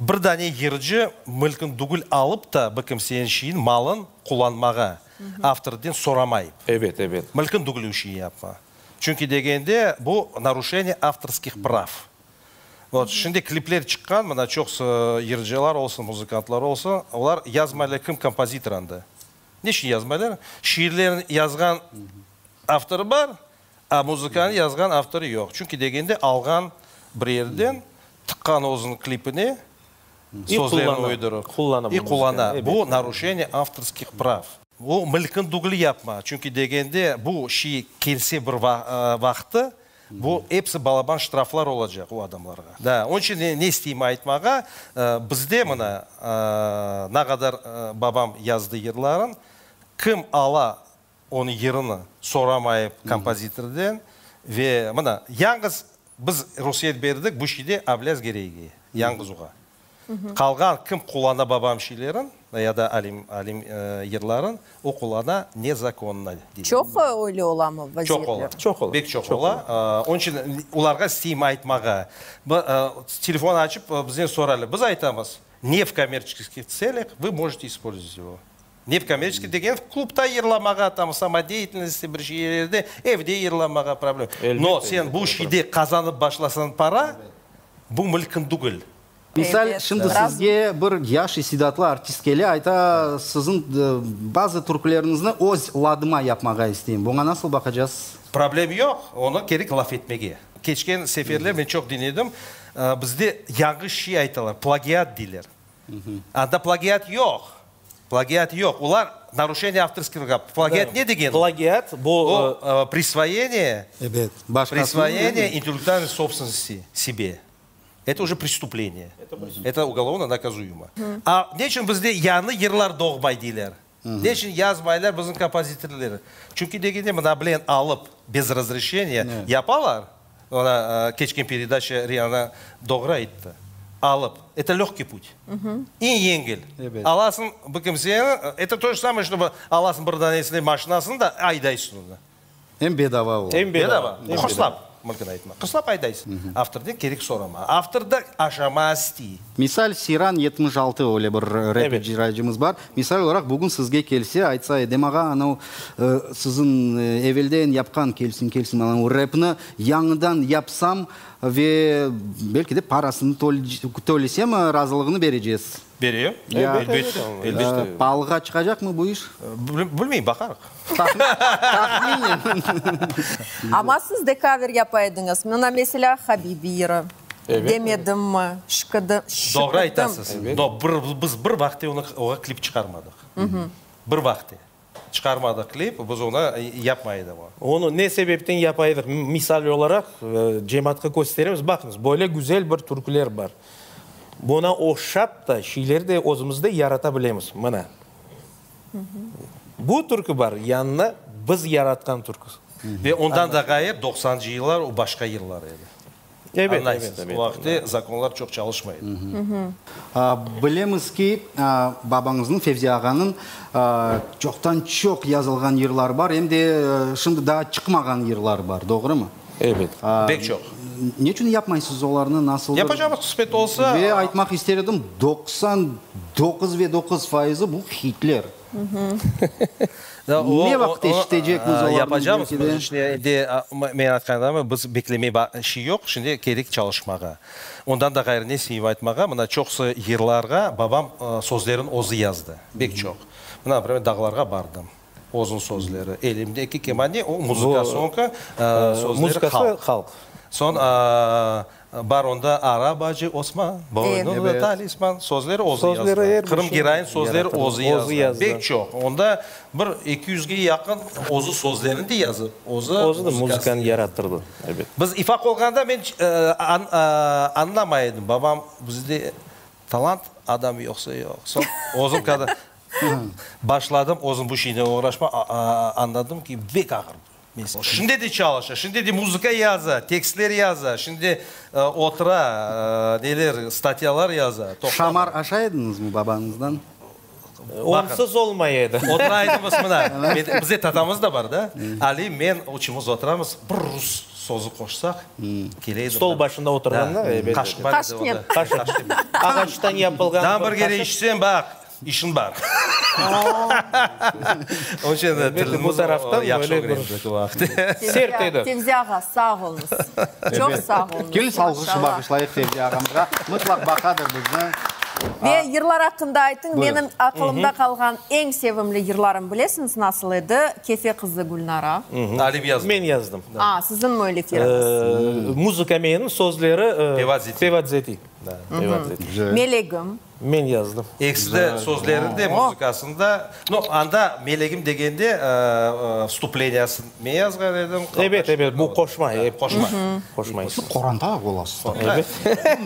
Speaker 6: Bir dane yırcı mülkün tügül alıp ta bir kimseniñ şeyin, malın qullanmağa avtorden soramayıp.
Speaker 7: Ebet, ebet.
Speaker 6: Mülkün tügül o şeyi yapma. Çünki degende bu naruşeniye avtorskih prav. Vot, şimdi klipler çıqqan, mına çoqsı yırcılar olsun, muzıkantlar olsun, olar yazmaylar kim kompozitor anda. Ne içün yazmaylar? Şiirlerini yazğan avtorı bar, a muzıkanı yazğan avtorı yoq. Çünki degende alğan bir yerden, tıqqan özüniñ klipine, sözlerini uydurıp, i qullana. Bu naruşeniye avtorskih prav. Bu mülkün tügül yapma. Çünki degende bu şiy kelse bir vaqtı, bu episi balaban ştraflar olacaq o adamlarğa. Da, onıñ içün ne isteyim aytmağa, bizde mına naqadar babam yazdı yırların, kim ala onıñ yırını soramayıp kompozitorden ve mına yañğız biz ruhsiyet berdik bu şiyde Ablâz Gereyge, yañğız oğa. Qalğan kim qullana babam şiylerin ya da Alim Alim yırların, o qullana nezakonno deyler.
Speaker 2: Çoq öyle olamı vaziyetler?
Speaker 6: Çoq ola.
Speaker 7: Çoq ola.
Speaker 6: Bek çoq ola. Onıñ içün olarğa isteyim aytmağa. Telefon açıp bizden soraylar. Biz aytamız, ne v kommerçeskih tselâh vı možete ispolzovat ego. Ne v kommerçeskiy degen, klubda yırlamağa, tam samodeyaitelnosti bir şeylerde, evde yırlamağa problem. No, sen bu şeyde qazanıp başlasañ para, bu mülkün tügül.
Speaker 1: Misal, şimdi sizge bir yaş istidatlı artist kele, ayta, siziñ bazı türküleriñizni öz ladıma yapmağa isteyim. Buña nasıl baqacasız?
Speaker 6: Problem yoq, onı kerek laf etmege. Keçken seferler men çoq diñledim, bizde yañğış şey aytalar, plagiat deyler. Anda plagiat yoq. Plagiat yoq. Olar naruşeniye avtorskih prav. Plagiat ne degeni?
Speaker 7: Plagiat bu.
Speaker 6: O, prisvoyeniye,
Speaker 1: Ebet.
Speaker 6: prisvoyeniye intellektualnoy sobstvennosti sebe. Eto uje prestüpleniye. Eto ugolovno nakazuyemo. A ne içün bizde yañı yırlar doğmay deyler? Ne içün yazmaylar bizim kompozitorlar? Çünki degende mına bilen alıp bez razreşeniya yapalar. Mına keçken peredaça Riana doğru ayttı. Alıp. Eto lögkiy put. Eñ yengil. Alasıñ bir kimseni, eto to je samoye, ştobı alasıñ bir danesini maşinasını da aydaysıñ onı.
Speaker 1: Em bedava ola.
Speaker 7: Em bedava.
Speaker 6: Hırslap, mümkün aytmaq. Hırslap aydaysıñ. Avtordan kerek sorama. Avtor da aşama istey.
Speaker 1: Misal, Siran 76 öyle bir rep icracımız bar. Misal olaraq, bugün sizge kelse, aytsa, Edem ağa, anau siziñ evelden yapqan Kelsin, kelsin anau repni yañıdan yapsam ve belki de parasını tölesem, razılığını berecesiz.
Speaker 6: Berem, elbette, elbette.
Speaker 1: Paalığa çıqacaqmı bu iş?
Speaker 6: Bilmeyim, baqarıq.
Speaker 1: Tahminen.
Speaker 2: Amma siz de cover yapa ediñiz. Mına, meselâ, Habibi yırı. Demedimmi, şıkıdım.
Speaker 6: Doğru aytasız. No, biz bir vaqıt oña klip çıqarmadıq. Bir vaqıt çıqarmadıq klip, biz onı yapmay edik.
Speaker 7: Onı ne sebepten yapa edik? Misal olaraq, cemaatqa kösteremiz, baqıñız, böyle güzel bir türküler bar. Buna oşap da şeyler de özümüz de yarata bilemiz. Mına. Bu türkü bar, yanına biz yaratqan türkü.
Speaker 6: Ve ondan da ğayrı, doqsancı yıllar o başqa yıllar edi.
Speaker 7: Ebet,
Speaker 6: Añlaysız,
Speaker 7: ebet, ebet.
Speaker 6: o vaqıtte zakonlar çoq çalışmay edi.
Speaker 1: Bilemiz ki, babañıznıñ, Fevzi ağanıñ, çoqtan-çoq yazılğan yırları bar, em de şimdi daa çıqmağan yırları bar, doğrumı?
Speaker 7: Ebet.
Speaker 6: Pek çoq.
Speaker 1: Ne içün yapmaysız olarnı, nasıldır?
Speaker 6: Yapacamız, qısmet olsa.
Speaker 1: Ve aytmaq ister edim, 99 ve 9 fayızı bu hitler. Ne vaqıt eşitecekmiz olarnı
Speaker 6: Yapacamız.
Speaker 1: belki de?
Speaker 6: Şimdi men aytqanım, biz beklemey şey yoq, şimdi kerek çalışmağa. Ondan da ğayrı ne seyip aytmağa, mına çoqusı yırlarğa babam sözlerin özü yazdı, pek çoq. Mına, naprimer, Dağlarğa bardım, özüniñ sözleri, Elimdeki kemane, o muzıka soñki, sözleri halq. Soñ bar onda Arabacı Osman, boynunda talisman, sözleri özü yazdı. Qırım Giray'nıñ sözleri özü yazdı. Pek çoq. Onda bir eki yüzge yaqın özü sözlerini de yazıp, özü
Speaker 7: Özü de muzıkanı yarattırdı, elbet.
Speaker 6: Biz ifaq olğanda men añlamay edim, babam bizde talant adam yoqsa yoq. Soñ özüm kada başladım özüm bu şeynen oğraşma, añladım ki, bek ağır mesele. Şimdi de çalışa, şimdi de muzıka yaza, tekstler yaza, şimdi otura, neler, statyalar yaza.
Speaker 1: Şamar aşay ediñizmi babañızdan?
Speaker 7: Onsız olmay edi.
Speaker 6: Otura edimiz mına. Bizde tatamız da bar da. Ali, men, üçümiz oturamız, bir rus sözü qoşsaq, kele edi.
Speaker 7: Stol başında oturğanda, ebet.
Speaker 6: Qaşıq bar edi onda.
Speaker 7: Qaşıq. Ağaçtan yapılğan.
Speaker 6: Daa bir kere içsem, baq, işiñ bar. Onıñ içün tilimiz
Speaker 7: bu taraftan
Speaker 6: yahşı
Speaker 7: böyle bir
Speaker 6: ögrendik o vaqıt.
Speaker 7: Sert edi.
Speaker 2: Fevzi ağa, sağ oluñız. Çoq sağ oluñız.
Speaker 1: Keliñiz alğış bağışlayıq Fevzi ağamızğa. Mıtlaq baqadır bizni.
Speaker 2: Ve yırlar aqqında aytıñ. Menim aqılımda qalğan eñ sevimli yırlarım bilesiñiz nasıl edi? Kefe qızı Gülnara.
Speaker 6: Alim yazdı.
Speaker 7: Men yazdım.
Speaker 2: A, siziñ müellif yırıñız.
Speaker 7: Muzıka menim, sözleri
Speaker 6: Pevat Zeti.
Speaker 7: Pevat Zeti.
Speaker 2: Melegim.
Speaker 7: Men yazdım.
Speaker 6: Ekisi de sözlerini de, muzıkasını da. No, anda Melegim degende vstupleniyasını men yazğan edim.
Speaker 7: Ebet, ebet, bu qoşma.
Speaker 6: Qoşma.
Speaker 7: Qoşma.
Speaker 1: Qoranta olasız.
Speaker 7: Ebet.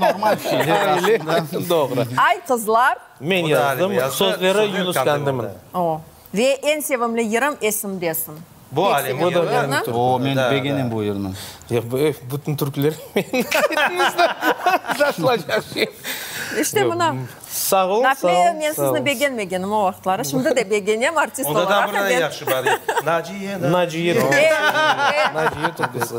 Speaker 1: Normal şeyler aslında.
Speaker 7: Doğru.
Speaker 2: Ay, qızlar.
Speaker 7: Men yazdım. Sözleri Yunus Kandımın.
Speaker 2: O. Ve eñ sevimli yırım Esimdesiñ.
Speaker 6: Bu Alim yırı.
Speaker 1: O, men begenem bu yırnı.
Speaker 7: Bütün türküler menim aytımızda şaşılacaq şey.
Speaker 2: İşte mına.
Speaker 7: Sağ ol, sağ ol.
Speaker 2: Nafile, men sizni begenmegenim o vaqıtları. Şimdi de begenem, artist olaraq.
Speaker 6: Onda da bir dane yahşı bar. Naciye,
Speaker 7: Naciye. Naciye türküsi.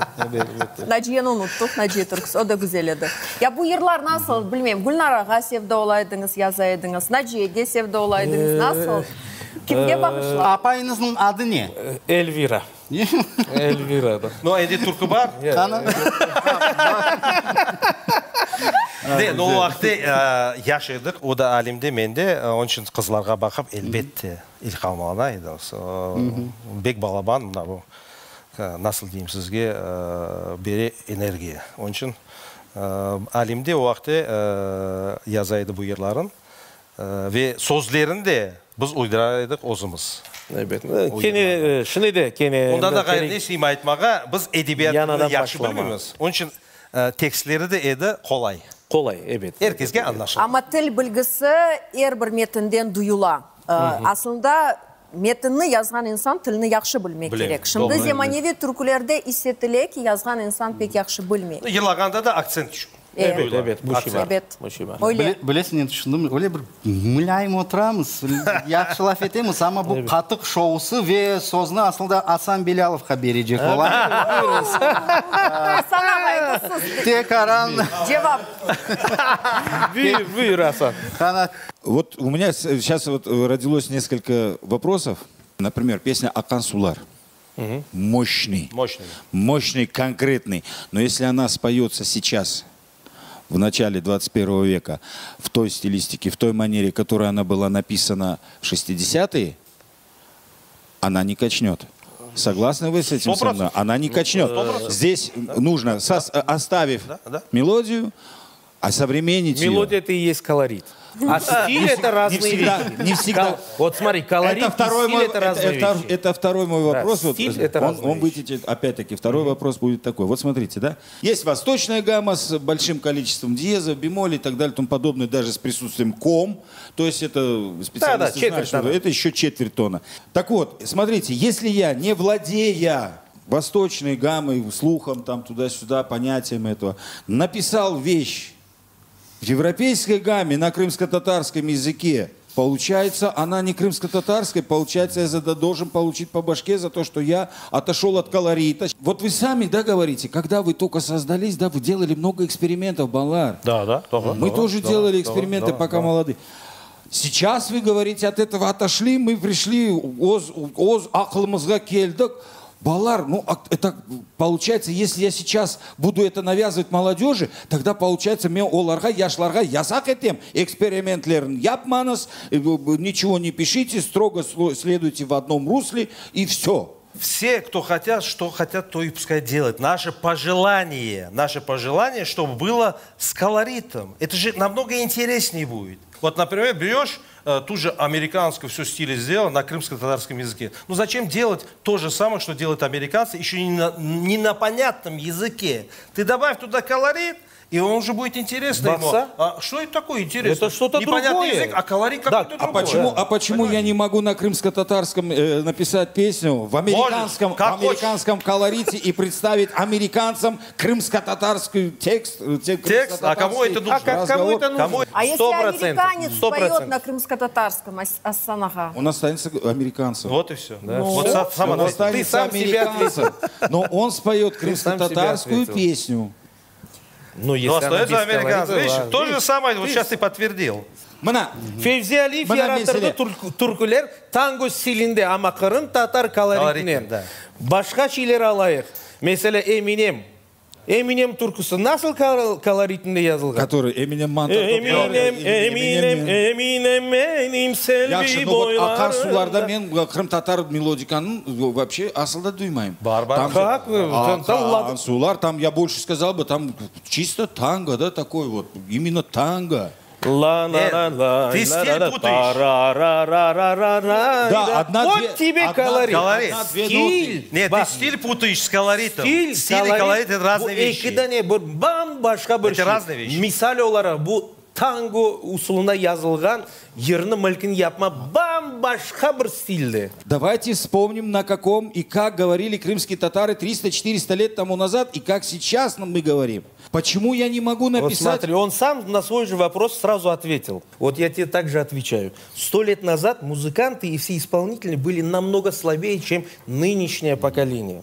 Speaker 2: Naciyeni unuttıq, Naciye türküsi, o da güzel edi. Ya bu yırlar nasıl, bilmeyim, Gülnarağa sevda olaydıñız, yaza ediñiz, Naciyege sevda olaydıñız, nasıl? Kimge bağışladınız?
Speaker 1: Apayıñıznıñ adı ne?
Speaker 7: Elvira. Elvira.
Speaker 6: No, endi türkü bar.
Speaker 1: Qani?
Speaker 6: De, no, o vaqıtte yaş edik, o da Alim de, men de, onıñ içün qızlarğa baqıp, elbette, ilhamlana edik. Bek balaban, mına bu, nasıl deyim sizge, bere energiya. Onıñ içün Alim de o vaqıtte yaza edi bu yırların. Ve sözlerini de biz uydura edik özümiz.
Speaker 7: Ebet. Kene, şimdi de kene.
Speaker 6: Ondan da ğayrı ne isteyim aytmağa, biz edebiyatnı yahşı bilmeymiz. Onıñ içün tekstleri de edi qolay.
Speaker 7: Qolay, ebet.
Speaker 6: Er kesge añlaşıla.
Speaker 2: Amma til bilgisi er bir metinden duyula. Aslında, metinni yazğan insan tilni yahşı bilmek kerek. Şimdi zemaneviy türkülerde is etile ki, yazğan insan pek yahşı bilmey.
Speaker 6: Yırlağanda da aktsent tüşüp.
Speaker 7: Ebet, ebet, bu şey bar.
Speaker 2: Ebet.
Speaker 7: Bu şey bar.
Speaker 2: Öyle.
Speaker 1: Bilesiñ, ne tüşündim, öyle bir mulâyim oturamız, yahşı laf etemiz, amma bu qatıq şousı ve sözni asıl da Asan Belâlovğa berecek olam.
Speaker 2: Asan ağa, endi siz.
Speaker 1: Tekaran.
Speaker 2: Cevap.
Speaker 7: Buyur, buyur, Asan.
Speaker 1: Qana.
Speaker 4: Вот у меня сейчас вот родилось несколько вопросов. Например, песня «Aqqan suvlar». Мощный.
Speaker 6: Мощный.
Speaker 4: Мощный, конкретный. Но если она споется сейчас, в начале 21 века, в той стилистике, в той манере, которой она была написана в 60-е, она не качнет. Согласны вы с этим со мной? Она не качнет. Здесь нужно, оставив мелодию, осовременить ее.
Speaker 7: Мелодия это и есть колорит. А стиль это разные
Speaker 4: не всегда,
Speaker 7: вещи.
Speaker 4: Не всегда.
Speaker 7: Кол- вот смотри, колорит
Speaker 4: это второй
Speaker 7: и стиль
Speaker 4: мой,
Speaker 7: это разные
Speaker 4: это,
Speaker 7: вещи.
Speaker 4: Это второй мой вопрос.
Speaker 7: Да,
Speaker 4: вот,
Speaker 7: стиль это
Speaker 4: он,
Speaker 7: разные
Speaker 4: он вытечет, опять-таки, второй вопрос будет такой. Вот смотрите, да? Есть восточная гамма с большим количеством диезов, бемолей и так далее, тому подобное, даже с присутствием ком. То есть это специалисты
Speaker 7: Да, да,
Speaker 4: знают,
Speaker 7: четверть
Speaker 4: что
Speaker 7: тона.
Speaker 4: это еще четверть тона. Так вот, смотрите, если я, не владея восточной гаммой, слухом там туда-сюда, понятием этого, написал вещь в европейской гамме на крымско-татарском языке, получается, она не крымско-татарская, получается, я должен получить по башке за то, что я отошел от колорита. Вот вы сами, да, говорите, когда вы только создались, да, вы делали много экспериментов, Балар.
Speaker 6: Да, да.
Speaker 4: Мы тоже делали эксперименты, пока молоды.
Speaker 8: Сейчас вы говорите, от этого отошли, мы пришли, öz, öz aqılımızğa keldik. Balalar, ну, это получается, если я сейчас буду это навязывать молодежи, тогда получается, men olarğa, yaşlarğa yasaq etem, eksperimentlerin yapmañız, ничего не пишите, строго следуйте в одном русле, и все.
Speaker 6: Все, кто хотят, что хотят, то и пускай делают. Наше пожелание, наше пожелание, чтобы было с колоритом. Это же намного интереснее будет. Вот, например, берешь э, ту же американскую всю стиль сделал на крымско-татарском языке. Ну зачем делать то же самое, что делают американцы, еще не на, не на понятном языке? Ты добавь туда колорит, и он уже будет интересно ему. А что это такое интересно?
Speaker 7: Это что-то
Speaker 6: Непонятный
Speaker 7: другое.
Speaker 6: язык, а колорит
Speaker 7: Да,
Speaker 6: какой-то
Speaker 8: А
Speaker 6: другой.
Speaker 8: почему, а почему я не могу на крымско-татарском э, написать песню в американском,
Speaker 6: Можешь, как
Speaker 8: в американском колорите и представить американцам крымско-татарский текст? э, те-
Speaker 6: Текст? А кому это нужно?
Speaker 7: А как- кому это нужно?
Speaker 6: Кому?
Speaker 2: А если
Speaker 7: 100%,
Speaker 2: американец
Speaker 7: 100%.
Speaker 2: поет на крымско-татарском ас- Асан-ага?
Speaker 8: Он останется американцем.
Speaker 6: Вот и все. Вот сам, сам
Speaker 8: Он
Speaker 6: ответил.
Speaker 8: останется
Speaker 7: Ты сам себя
Speaker 8: американцем. Но он споет
Speaker 7: сам себя
Speaker 8: крымско-татарскую
Speaker 7: ответил.
Speaker 8: песню.
Speaker 7: Ну, если
Speaker 6: Но
Speaker 7: она
Speaker 6: остается
Speaker 7: без
Speaker 6: американцем.
Speaker 7: колорита,
Speaker 6: Видишь,
Speaker 7: ладно.
Speaker 6: то же самое, вот сейчас ты подтвердил.
Speaker 8: Mına,
Speaker 7: Fevzi Aliyev
Speaker 8: Mına
Speaker 7: yarattırdı
Speaker 8: mesele.
Speaker 7: türküler tango stilinde, amma qırımtatar koloritinen.
Speaker 6: Koloritinen, da.
Speaker 7: Başqa şeyler alayıq. Meselâ, Eminem. Eminem türküsi nasıl koloritinde yazılğan?
Speaker 8: Который Eminem mantar
Speaker 7: Eminem, Eminem, Eminem menim selvi
Speaker 8: Yahşı, ну вот aqar
Speaker 7: boylarımda.
Speaker 8: sularda men qırımtatar melodikanıñ вообще asıl da duymayım.
Speaker 6: Bar, bar.
Speaker 8: Там
Speaker 7: Как?
Speaker 8: Aqar
Speaker 7: Там ладно.
Speaker 8: sular, там я больше сказал бы, там чисто танго, да, такой вот, именно танго.
Speaker 7: La la la la
Speaker 6: Ты
Speaker 7: la
Speaker 6: стиль
Speaker 7: la la
Speaker 6: путаешь.
Speaker 7: та ра ра ра ра ра
Speaker 8: Да, одна,
Speaker 7: Вот
Speaker 8: две-
Speaker 7: тебе
Speaker 8: одна,
Speaker 7: колорит.
Speaker 6: Колорит.
Speaker 8: Одна, две
Speaker 7: Стиль.
Speaker 6: Нет,
Speaker 7: Bak,
Speaker 6: ты стиль путаешь с колоритом.
Speaker 7: Stil,
Speaker 6: Стиль и колорит это разные
Speaker 7: bu
Speaker 6: вещи.
Speaker 7: eki dane bir bam-başqa bir
Speaker 6: Это
Speaker 7: şey.
Speaker 6: разные вещи.
Speaker 7: Misal olaraq bu tango usulında yazılğan yırnı mülkin yapma bam-başqa bir stilde.
Speaker 8: Давайте вспомним, на каком и как говорили крымские татары 300-400 лет тому назад и как сейчас мы говорим. Почему я не могу
Speaker 7: Вот
Speaker 8: написать...
Speaker 7: смотри, он сам на свой же вопрос сразу ответил. Вот я тебе также отвечаю. Сто лет назад музыканты и все исполнители были намного слабее, чем нынешнее поколение.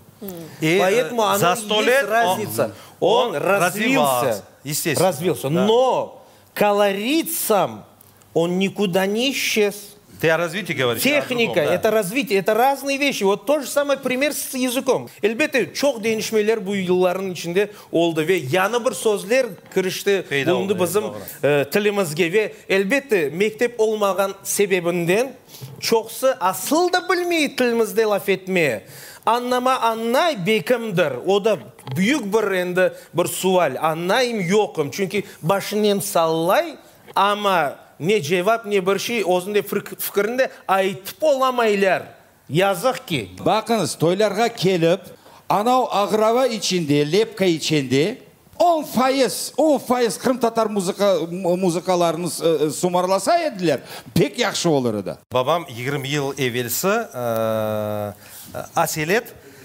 Speaker 6: И, э,
Speaker 7: Поэтому оно
Speaker 6: за
Speaker 7: и
Speaker 6: сто
Speaker 7: есть
Speaker 6: лет он-
Speaker 7: разница. Он,
Speaker 6: он
Speaker 7: развился.
Speaker 6: развивался, естественно.
Speaker 7: Развился.
Speaker 6: Да.
Speaker 7: Но колорит сам, он никуда не исчез.
Speaker 6: Ты о развитии говоришь. а о
Speaker 7: Техника,
Speaker 6: другом, да.
Speaker 7: это развитие, это разные вещи. Вот то же самое пример с языком. Elbette, çoq deñişmeler bu yıllarnıñ içinde oldı ve yañı bir sözler kirişti
Speaker 6: Peyda
Speaker 7: bulundı
Speaker 6: oldı,
Speaker 7: bizim
Speaker 6: doğru.
Speaker 7: e, tilimizge. Ve elbette mektep olmağan sebebinden çoqusı asıl da bilmey tilimizde laf etmeye. Añlama añlay belkimdir. O da büyük bir endi bir sual. Añlayım yoqım. Çünki başınen sallay, amma ne cevap, ne bir şey özünde fikirinde aytıp olamaylar. Yazıq ki.
Speaker 8: Baqıñız, toylarğa kelip, anav aqraba içinde, lepka içinde 10%, 10% qırımtatar muzıka, muzıkalarını e, sumarlasa ediler, pek yahşı olur edi.
Speaker 6: Babam 20 yıl evelsi e, aselet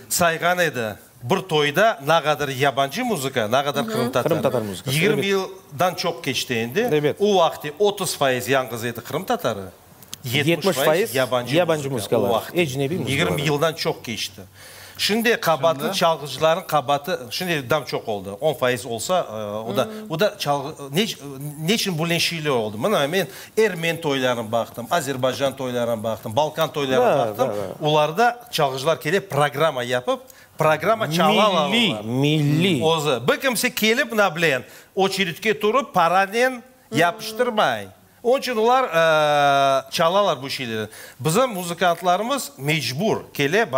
Speaker 6: sayğan edi. Bir toyda ne qadar yabancı muzıka, ne qadar qırımtatar.
Speaker 7: Qırımtatar muzıkası,
Speaker 6: 20
Speaker 7: evet.
Speaker 6: yıldan çoq keçti endi.
Speaker 7: Evet.
Speaker 6: O vaqıt 30% yañğız edi qırımtatarı. 70%
Speaker 7: 70%
Speaker 6: yabancı,
Speaker 7: yabancı
Speaker 6: muzıka.
Speaker 7: muzıkalar,
Speaker 6: O vaqıt.
Speaker 7: ecnebiy muzıkalar.
Speaker 6: 20 yıldan çoq keçti. Şimdi qabaatlı çalğıcıların qabaatı şimdi dam çoq oldı. 10% olsa e, o da o da çalğı ne neçün böyle şeyler oldı? Mına men ermen toylarına baqtım, Azerbaycan toylarına baqtım, Balkan toylarına
Speaker 7: Da,
Speaker 6: baqtım.
Speaker 7: da, da.
Speaker 6: Olarda çalğıcılar kelip programma yapıp programma çalalar
Speaker 7: Milliy,
Speaker 6: olar.
Speaker 7: milliy.
Speaker 6: Özü. Bir kimse kelip na bilen очередь ke turıp paranen yapıştırmay. Onıñ içün olar e, çalalar bu şeyleri. Bizim muzıkantlarımız mecbur kele e,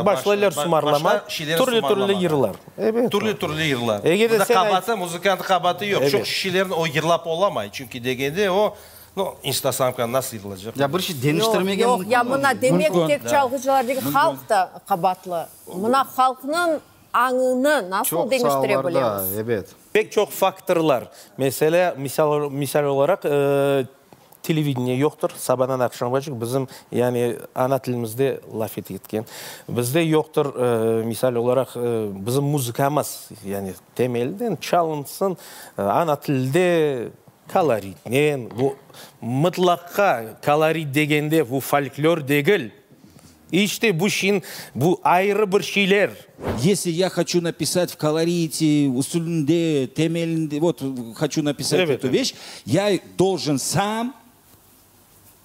Speaker 7: Başlaylar
Speaker 6: baş-
Speaker 7: sumarlama,
Speaker 6: başla şeyleri
Speaker 7: türlü türlü
Speaker 6: sumarlamağa.
Speaker 7: yırlar. Evet.
Speaker 6: Türlü türlü yırlar.
Speaker 7: Eger de
Speaker 6: Bunda
Speaker 7: sen
Speaker 6: qabaatı, muzıkant qabaatı yoq.
Speaker 7: Evet.
Speaker 6: Çoq şeylerini o yırlap olamay. Çünki degende o nu, Instasamka nasıl yırlaycaq?
Speaker 1: Ya bir şey deñiştirmege
Speaker 2: Yoq,
Speaker 1: mümkün
Speaker 2: ya mına demek
Speaker 8: Mümkün.
Speaker 2: tek çalğıcılar degil, halq da qabaatlı. Mına halqnıñ añını nasıl
Speaker 1: Çoq
Speaker 2: deñiştire
Speaker 1: saalarda,
Speaker 2: bilemiz?
Speaker 1: evet.
Speaker 7: Pek çoq faktorlar. Meselâ, misal, misal olaraq, e, televideniye yoqtır. Sabadan aqşamğace bizim, yani ana tilimizde laf etken. Bizde yoqtır, e, misal olaraq, e, bizim muzıkamız, yani temelden çalınsın, e, ana tilde koloritnen, bu mıtlaqa kolorit degende bu folklor degil. İşte bu şeyin, bu ayrı bir şeyler.
Speaker 8: Если я хочу написать в колорите, usulünde, temelinde, вот хочу написать
Speaker 7: Evet,
Speaker 8: эту
Speaker 7: evet.
Speaker 8: вещь, я должен сам.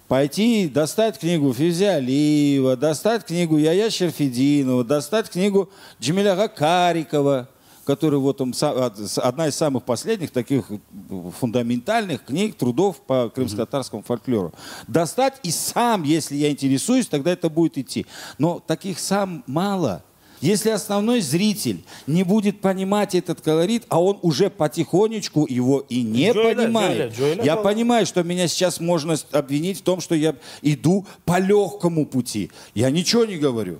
Speaker 8: Пойти достать книгу Февзи Алиева, достать книгу Яя Шерфединова, достать книгу Джемиля Карикова, который вот он, одна из самых последних таких фундаментальных книг, трудов по крымско-татарскому фольклору. Достать и сам, если я интересуюсь, тогда это будет идти. Но таких сам мало. Если основной зритель не будет понимать этот колорит, а он уже потихонечку его и не
Speaker 7: Джойля,
Speaker 8: понимает.
Speaker 7: Джойля, Джойля,
Speaker 8: я
Speaker 7: Джойля.
Speaker 8: понимаю, что меня сейчас можно обвинить в том, что я иду по легкому пути. Я ничего не говорю.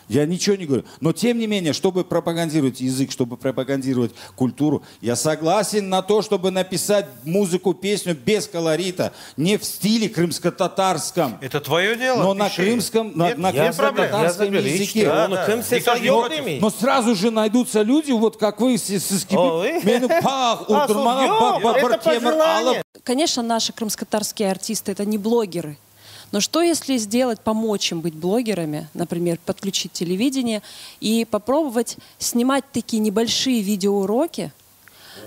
Speaker 8: Я ничего не говорю. Но тем не менее, чтобы пропагандировать язык, чтобы пропагандировать культуру, я согласен на то, чтобы написать музыку, песню без колорита, не в стиле крымско-татарском.
Speaker 6: Это твое дело.
Speaker 8: Но на
Speaker 6: пиши.
Speaker 8: крымском, на,
Speaker 6: Нет,
Speaker 8: на
Speaker 6: нет проблем.
Speaker 8: крымско-татарском языке.
Speaker 6: Да,
Speaker 7: Onı
Speaker 6: да.
Speaker 7: kimse
Speaker 6: Никто не
Speaker 7: yoq
Speaker 6: против.
Speaker 7: demey.
Speaker 8: Но сразу же найдутся люди, вот как вы, с, с, с
Speaker 7: Ой.
Speaker 8: Meni pah,
Speaker 7: А,
Speaker 8: urdurmağa,
Speaker 7: yoq,
Speaker 8: baq, baq,
Speaker 7: это
Speaker 8: bir kemir
Speaker 7: пожелание.
Speaker 8: alıp.
Speaker 9: Конечно, наши крымскотатарские артисты это не блогеры. Но что если сделать, помочь им быть блогерами, например, подключить телевидение и попробовать снимать такие небольшие видеоуроки,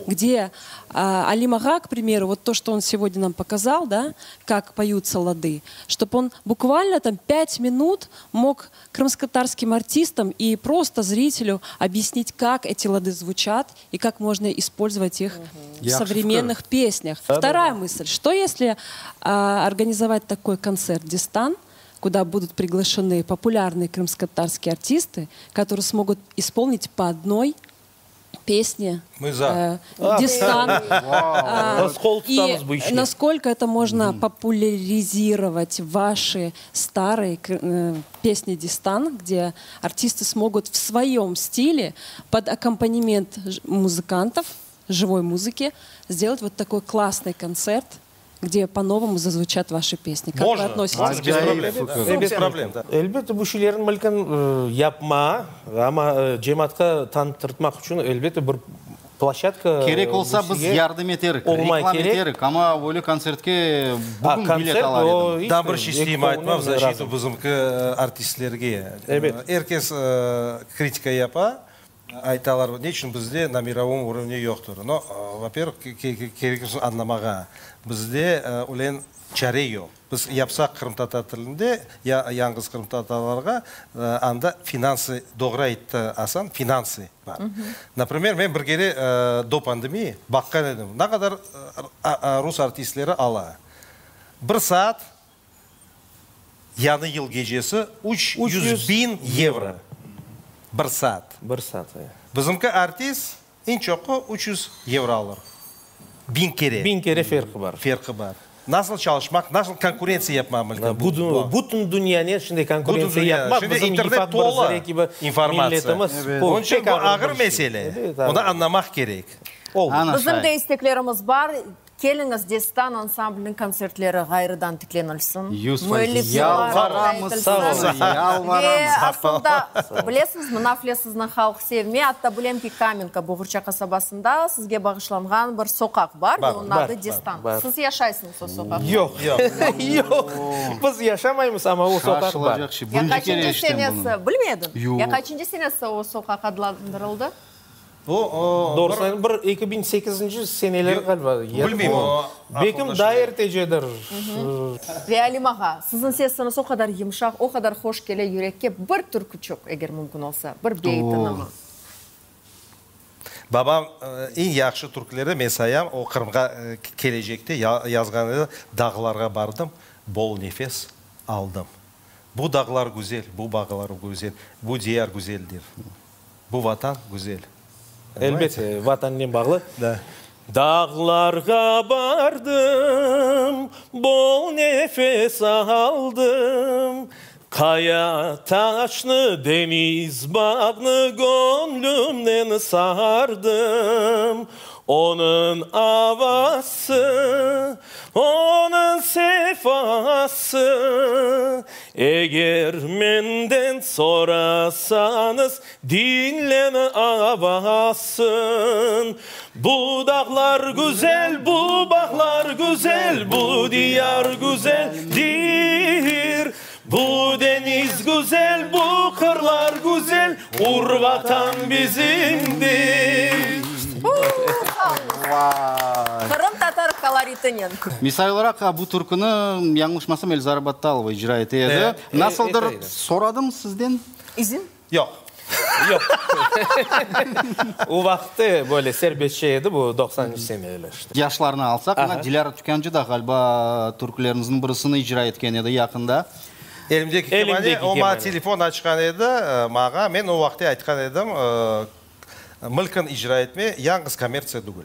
Speaker 9: где а, Алим ağa, к примеру, вот то, что он сегодня нам показал, да, как поются лады, чтобы он буквально там пять минут мог крымско-татарским артистам и просто зрителю объяснить, как эти лады звучат и как можно использовать их в
Speaker 1: Yahşı
Speaker 9: современных песнях. Вторая мысль. Что если а, организовать такой концерт «Дестан», куда будут приглашены популярные крымско-татарские артисты, которые смогут исполнить по одной песне
Speaker 6: Мы за.
Speaker 9: э, «Дестан». А,
Speaker 7: Biz qol
Speaker 9: И
Speaker 7: tutamız bu işke.
Speaker 9: насколько это можно популяризировать ваши старые э, песни «Дестан», где артисты смогут в своем стиле под аккомпанемент ж- музыкантов, живой музыки, сделать вот такой классный концерт, где по-новому зазвучат ваши песни. Как
Speaker 6: Можно.
Speaker 9: вы относитесь?
Speaker 6: Можно, без
Speaker 1: Acayip
Speaker 6: проблем.
Speaker 1: fikir.
Speaker 6: Да. Без проблем, да.
Speaker 7: Elbette bu şeylerni mümkün yapma, amma cemaatqa tanıtmaq içün elbette bir площадка
Speaker 1: Kerek olsa
Speaker 7: bu
Speaker 1: biz
Speaker 7: şeyge
Speaker 1: yardım eterik,
Speaker 7: olmay
Speaker 1: reklam
Speaker 7: kerek.
Speaker 1: eterik, amma öyle kontsertke
Speaker 7: A,
Speaker 1: bugün bilet
Speaker 7: kontsert
Speaker 1: alar
Speaker 7: o
Speaker 1: edim.
Speaker 7: hiç
Speaker 6: Daa bir şey
Speaker 7: eki
Speaker 6: isteyim aytmaq,
Speaker 7: qolnen
Speaker 6: защиту
Speaker 7: razım.
Speaker 6: bizimki artistlerge.
Speaker 7: Ebet.
Speaker 6: Er kes kritika yapa, aytalar, ne içün bizde на мировом уровне yoqtır. Но, во-первых, kerek añlamağa. Bizde öyle çare yoq. Biz yapsaq qırımtatar tilinde, ya yañğız qırımtatarlarğa, anda finansı, doğru ayttı Asan, finansı bar. Например, men bir kere до пандемии baqqan edim. Ne qadar rus artistleri ala. Bir saat Yañı yıl gecesi 300 biñ yevro. Bir saat.
Speaker 7: Bir saat.
Speaker 6: Bizimki artist eñ çoqu 300 yevro alır. Biñ kere.
Speaker 7: Biñ kere farqı bar.
Speaker 6: Farqı bar. Nasıl çalışmaq, nasıl konkurentsiya yapmaq mümkün?
Speaker 7: Bu, bütün dünyanı şimdi konkurentsiya
Speaker 6: Bütün dünya.
Speaker 7: yapmaq,
Speaker 6: Şimdi
Speaker 7: bizim
Speaker 6: internet
Speaker 7: yifaq bir
Speaker 6: tolu
Speaker 7: zere kibi
Speaker 6: informatsiya.
Speaker 7: milletimiz.
Speaker 1: Evet.
Speaker 7: Bu
Speaker 6: Onıñ içün
Speaker 7: pek
Speaker 6: bu
Speaker 7: ağır
Speaker 6: ağır
Speaker 7: bir şey.
Speaker 6: mesele.
Speaker 7: Evet,
Speaker 6: Onı
Speaker 7: ağır.
Speaker 6: añlamaq kerek.
Speaker 7: Oldu.
Speaker 1: Ana
Speaker 2: Bizim
Speaker 1: şay.
Speaker 2: de isteklerimiz bar. Keliñiz Destan ansambliniñ kontsertleri ğayrıdan tiklenilsin.
Speaker 1: 100%.
Speaker 2: Müellifler
Speaker 1: Yalvaramız,
Speaker 2: aytılsın.
Speaker 1: yalvaramız.
Speaker 2: Ve aslında bilesiñizmi, nafile sizni halq sevmey, atta bilem ki Kamenka Boğurça qasabasında sizge bağışlanğan bir soqaq bar, ve
Speaker 6: Bar,
Speaker 2: onıñ
Speaker 7: bar,
Speaker 2: adı Destan.
Speaker 7: bar.
Speaker 2: Siz yaşaysıñız o soqaqta.
Speaker 7: Yoq. Yoq. Biz yaşamaymız, amma o soqaq bar.
Speaker 1: Şaşılacaq şey.
Speaker 2: Ya
Speaker 1: Birinci kere
Speaker 2: qaçıncı
Speaker 1: eşitem bunı.
Speaker 2: senesi, bilmedim.
Speaker 1: Yoq.
Speaker 2: Ya qaçıncı senesi o soqaq adlandırıldı?
Speaker 6: O, o,
Speaker 7: Doğrusu bir 2008 seneler ğaliba.
Speaker 6: Bilmeyim, o
Speaker 7: Belkim
Speaker 6: aqılda
Speaker 7: daa
Speaker 6: şey.
Speaker 7: ertecedir.
Speaker 2: Ve Alim ağa, siziñ sesiñiz o qadar yımşaq, o qadar hoş kele yürekke bir türküçik, eger mümkün olsa, bir beyitini.
Speaker 6: Babam eñ yahşı türküleri men sayam, o Qırımğa kelecekte yazğan edi, Dağlarğa bardım, bol nefes aldım. Bu dağlar güzel, bu bağlar güzel, bu diyar güzeldir. Bu vatan güzel.
Speaker 7: Elbette, vatannen bağlı.
Speaker 6: Да.
Speaker 7: Dağlarğa bardım, bol nefes aldım. Qaya taşnı, deñiz bağnı göñlümnen sardım. Onıñ avası, onıñ sefası. Eger menden sorasañız, diñleñ avasın. Bu dağlar güzel, bu bağlar güzel, bu diyar güzeldir. Bu deñiz güzel, bu qırlar güzel, ur vatan bizimdir.
Speaker 2: Qırımtatar koloriti. maharetinen.
Speaker 1: Misal olaraq, bu türküni, yañlışmasam, Elzara Battalova icra ete edi. Nasıldır, soradım sizden?
Speaker 2: İzin?
Speaker 6: Yoq.
Speaker 7: Yoq. O vaqıtte böyle serbestçe edi, bu doqsanıncı seneler işte.
Speaker 1: Yaşlarnı alsaq, mına Dilâra Tükâncı da, ğaliba, türküleriñizniñ birisini icra etken edi yaqında.
Speaker 6: Elimdeki kemane, o maña telefon açqan edi, maña, men o vaqıtte aytqan edim, mülkün icra etme, yañğız kommertsiya tügül.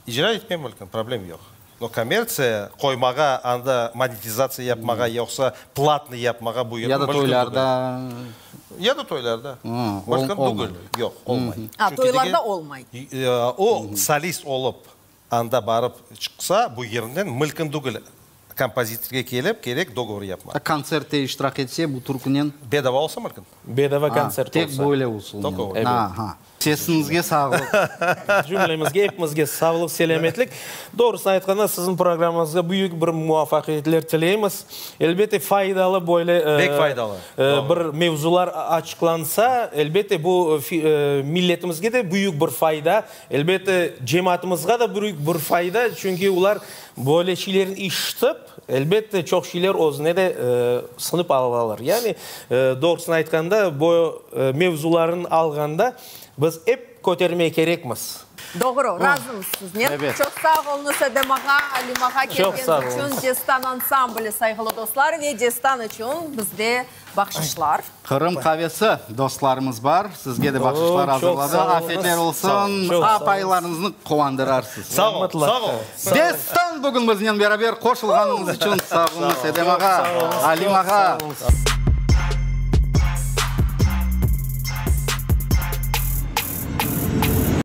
Speaker 6: İcra etme mülkün, problem yoq. No kommertsiya qoymağa, anda monetizatsiya yapmağa, yoqsa platnıy yapmağa bu
Speaker 1: Ya da
Speaker 6: mülkün tügül.
Speaker 1: toylarda.
Speaker 6: Ya da toylarda. Mülkün tügül. Yoq, olmay.
Speaker 2: A, toylarda olmay.
Speaker 6: O solist olıp Anda barıp çıqsa, bu yerinden mülkün tügül, kompozitorge kelip, kerek dogovor yapmaq.
Speaker 1: A kontsertte iştirak etse bu türkünen?
Speaker 6: Bedava olsa mülkün.
Speaker 7: Bedava kontsert olsa.
Speaker 1: Tek böyle usulnen.
Speaker 6: Tok öyle.
Speaker 1: Aha. Sesiñizge sağlıq.
Speaker 7: Cümlemizge, epimizge sağlıq, selâmetlik. Doğrusını aytqanda, siziñ programmañızğa büyük bir muvafaqiyetler tileymiz. Elbette, faydalı böyle
Speaker 6: Pek faydalı.
Speaker 7: bir mevzular açıqlansa, elbette, bu milletimizge de büyük bir fayda. Elbette, cemaatımızğa da büyük bir fayda, çünki olar böyle şeylerni işitip, elbette, çoq şeyler özüne de sınıp alalar. Yani, doğrusını aytqanda, bu mevzularnı alğanda, biz ep kötermey kerekmiz.
Speaker 2: Doğru, razımız siznen. Çoq sağ oluñız, Edem ağa, Alim ağa, kelgeniñiz içün. Destan ansambli, sayğılı dostlar, ve Destan içün bizde Bahşışlar.
Speaker 1: Qırım qavesi dostlarımız bar, sizge de bahşışlar azırladı. Afiyetler olsun, apaylarıñıznı quvandırarsız.
Speaker 6: Sağ ol, sağ ol.
Speaker 1: Destan bugün biznen beraber, qoşulğanıñız içün sağ oluñız, Edem ağa, Alim ağa.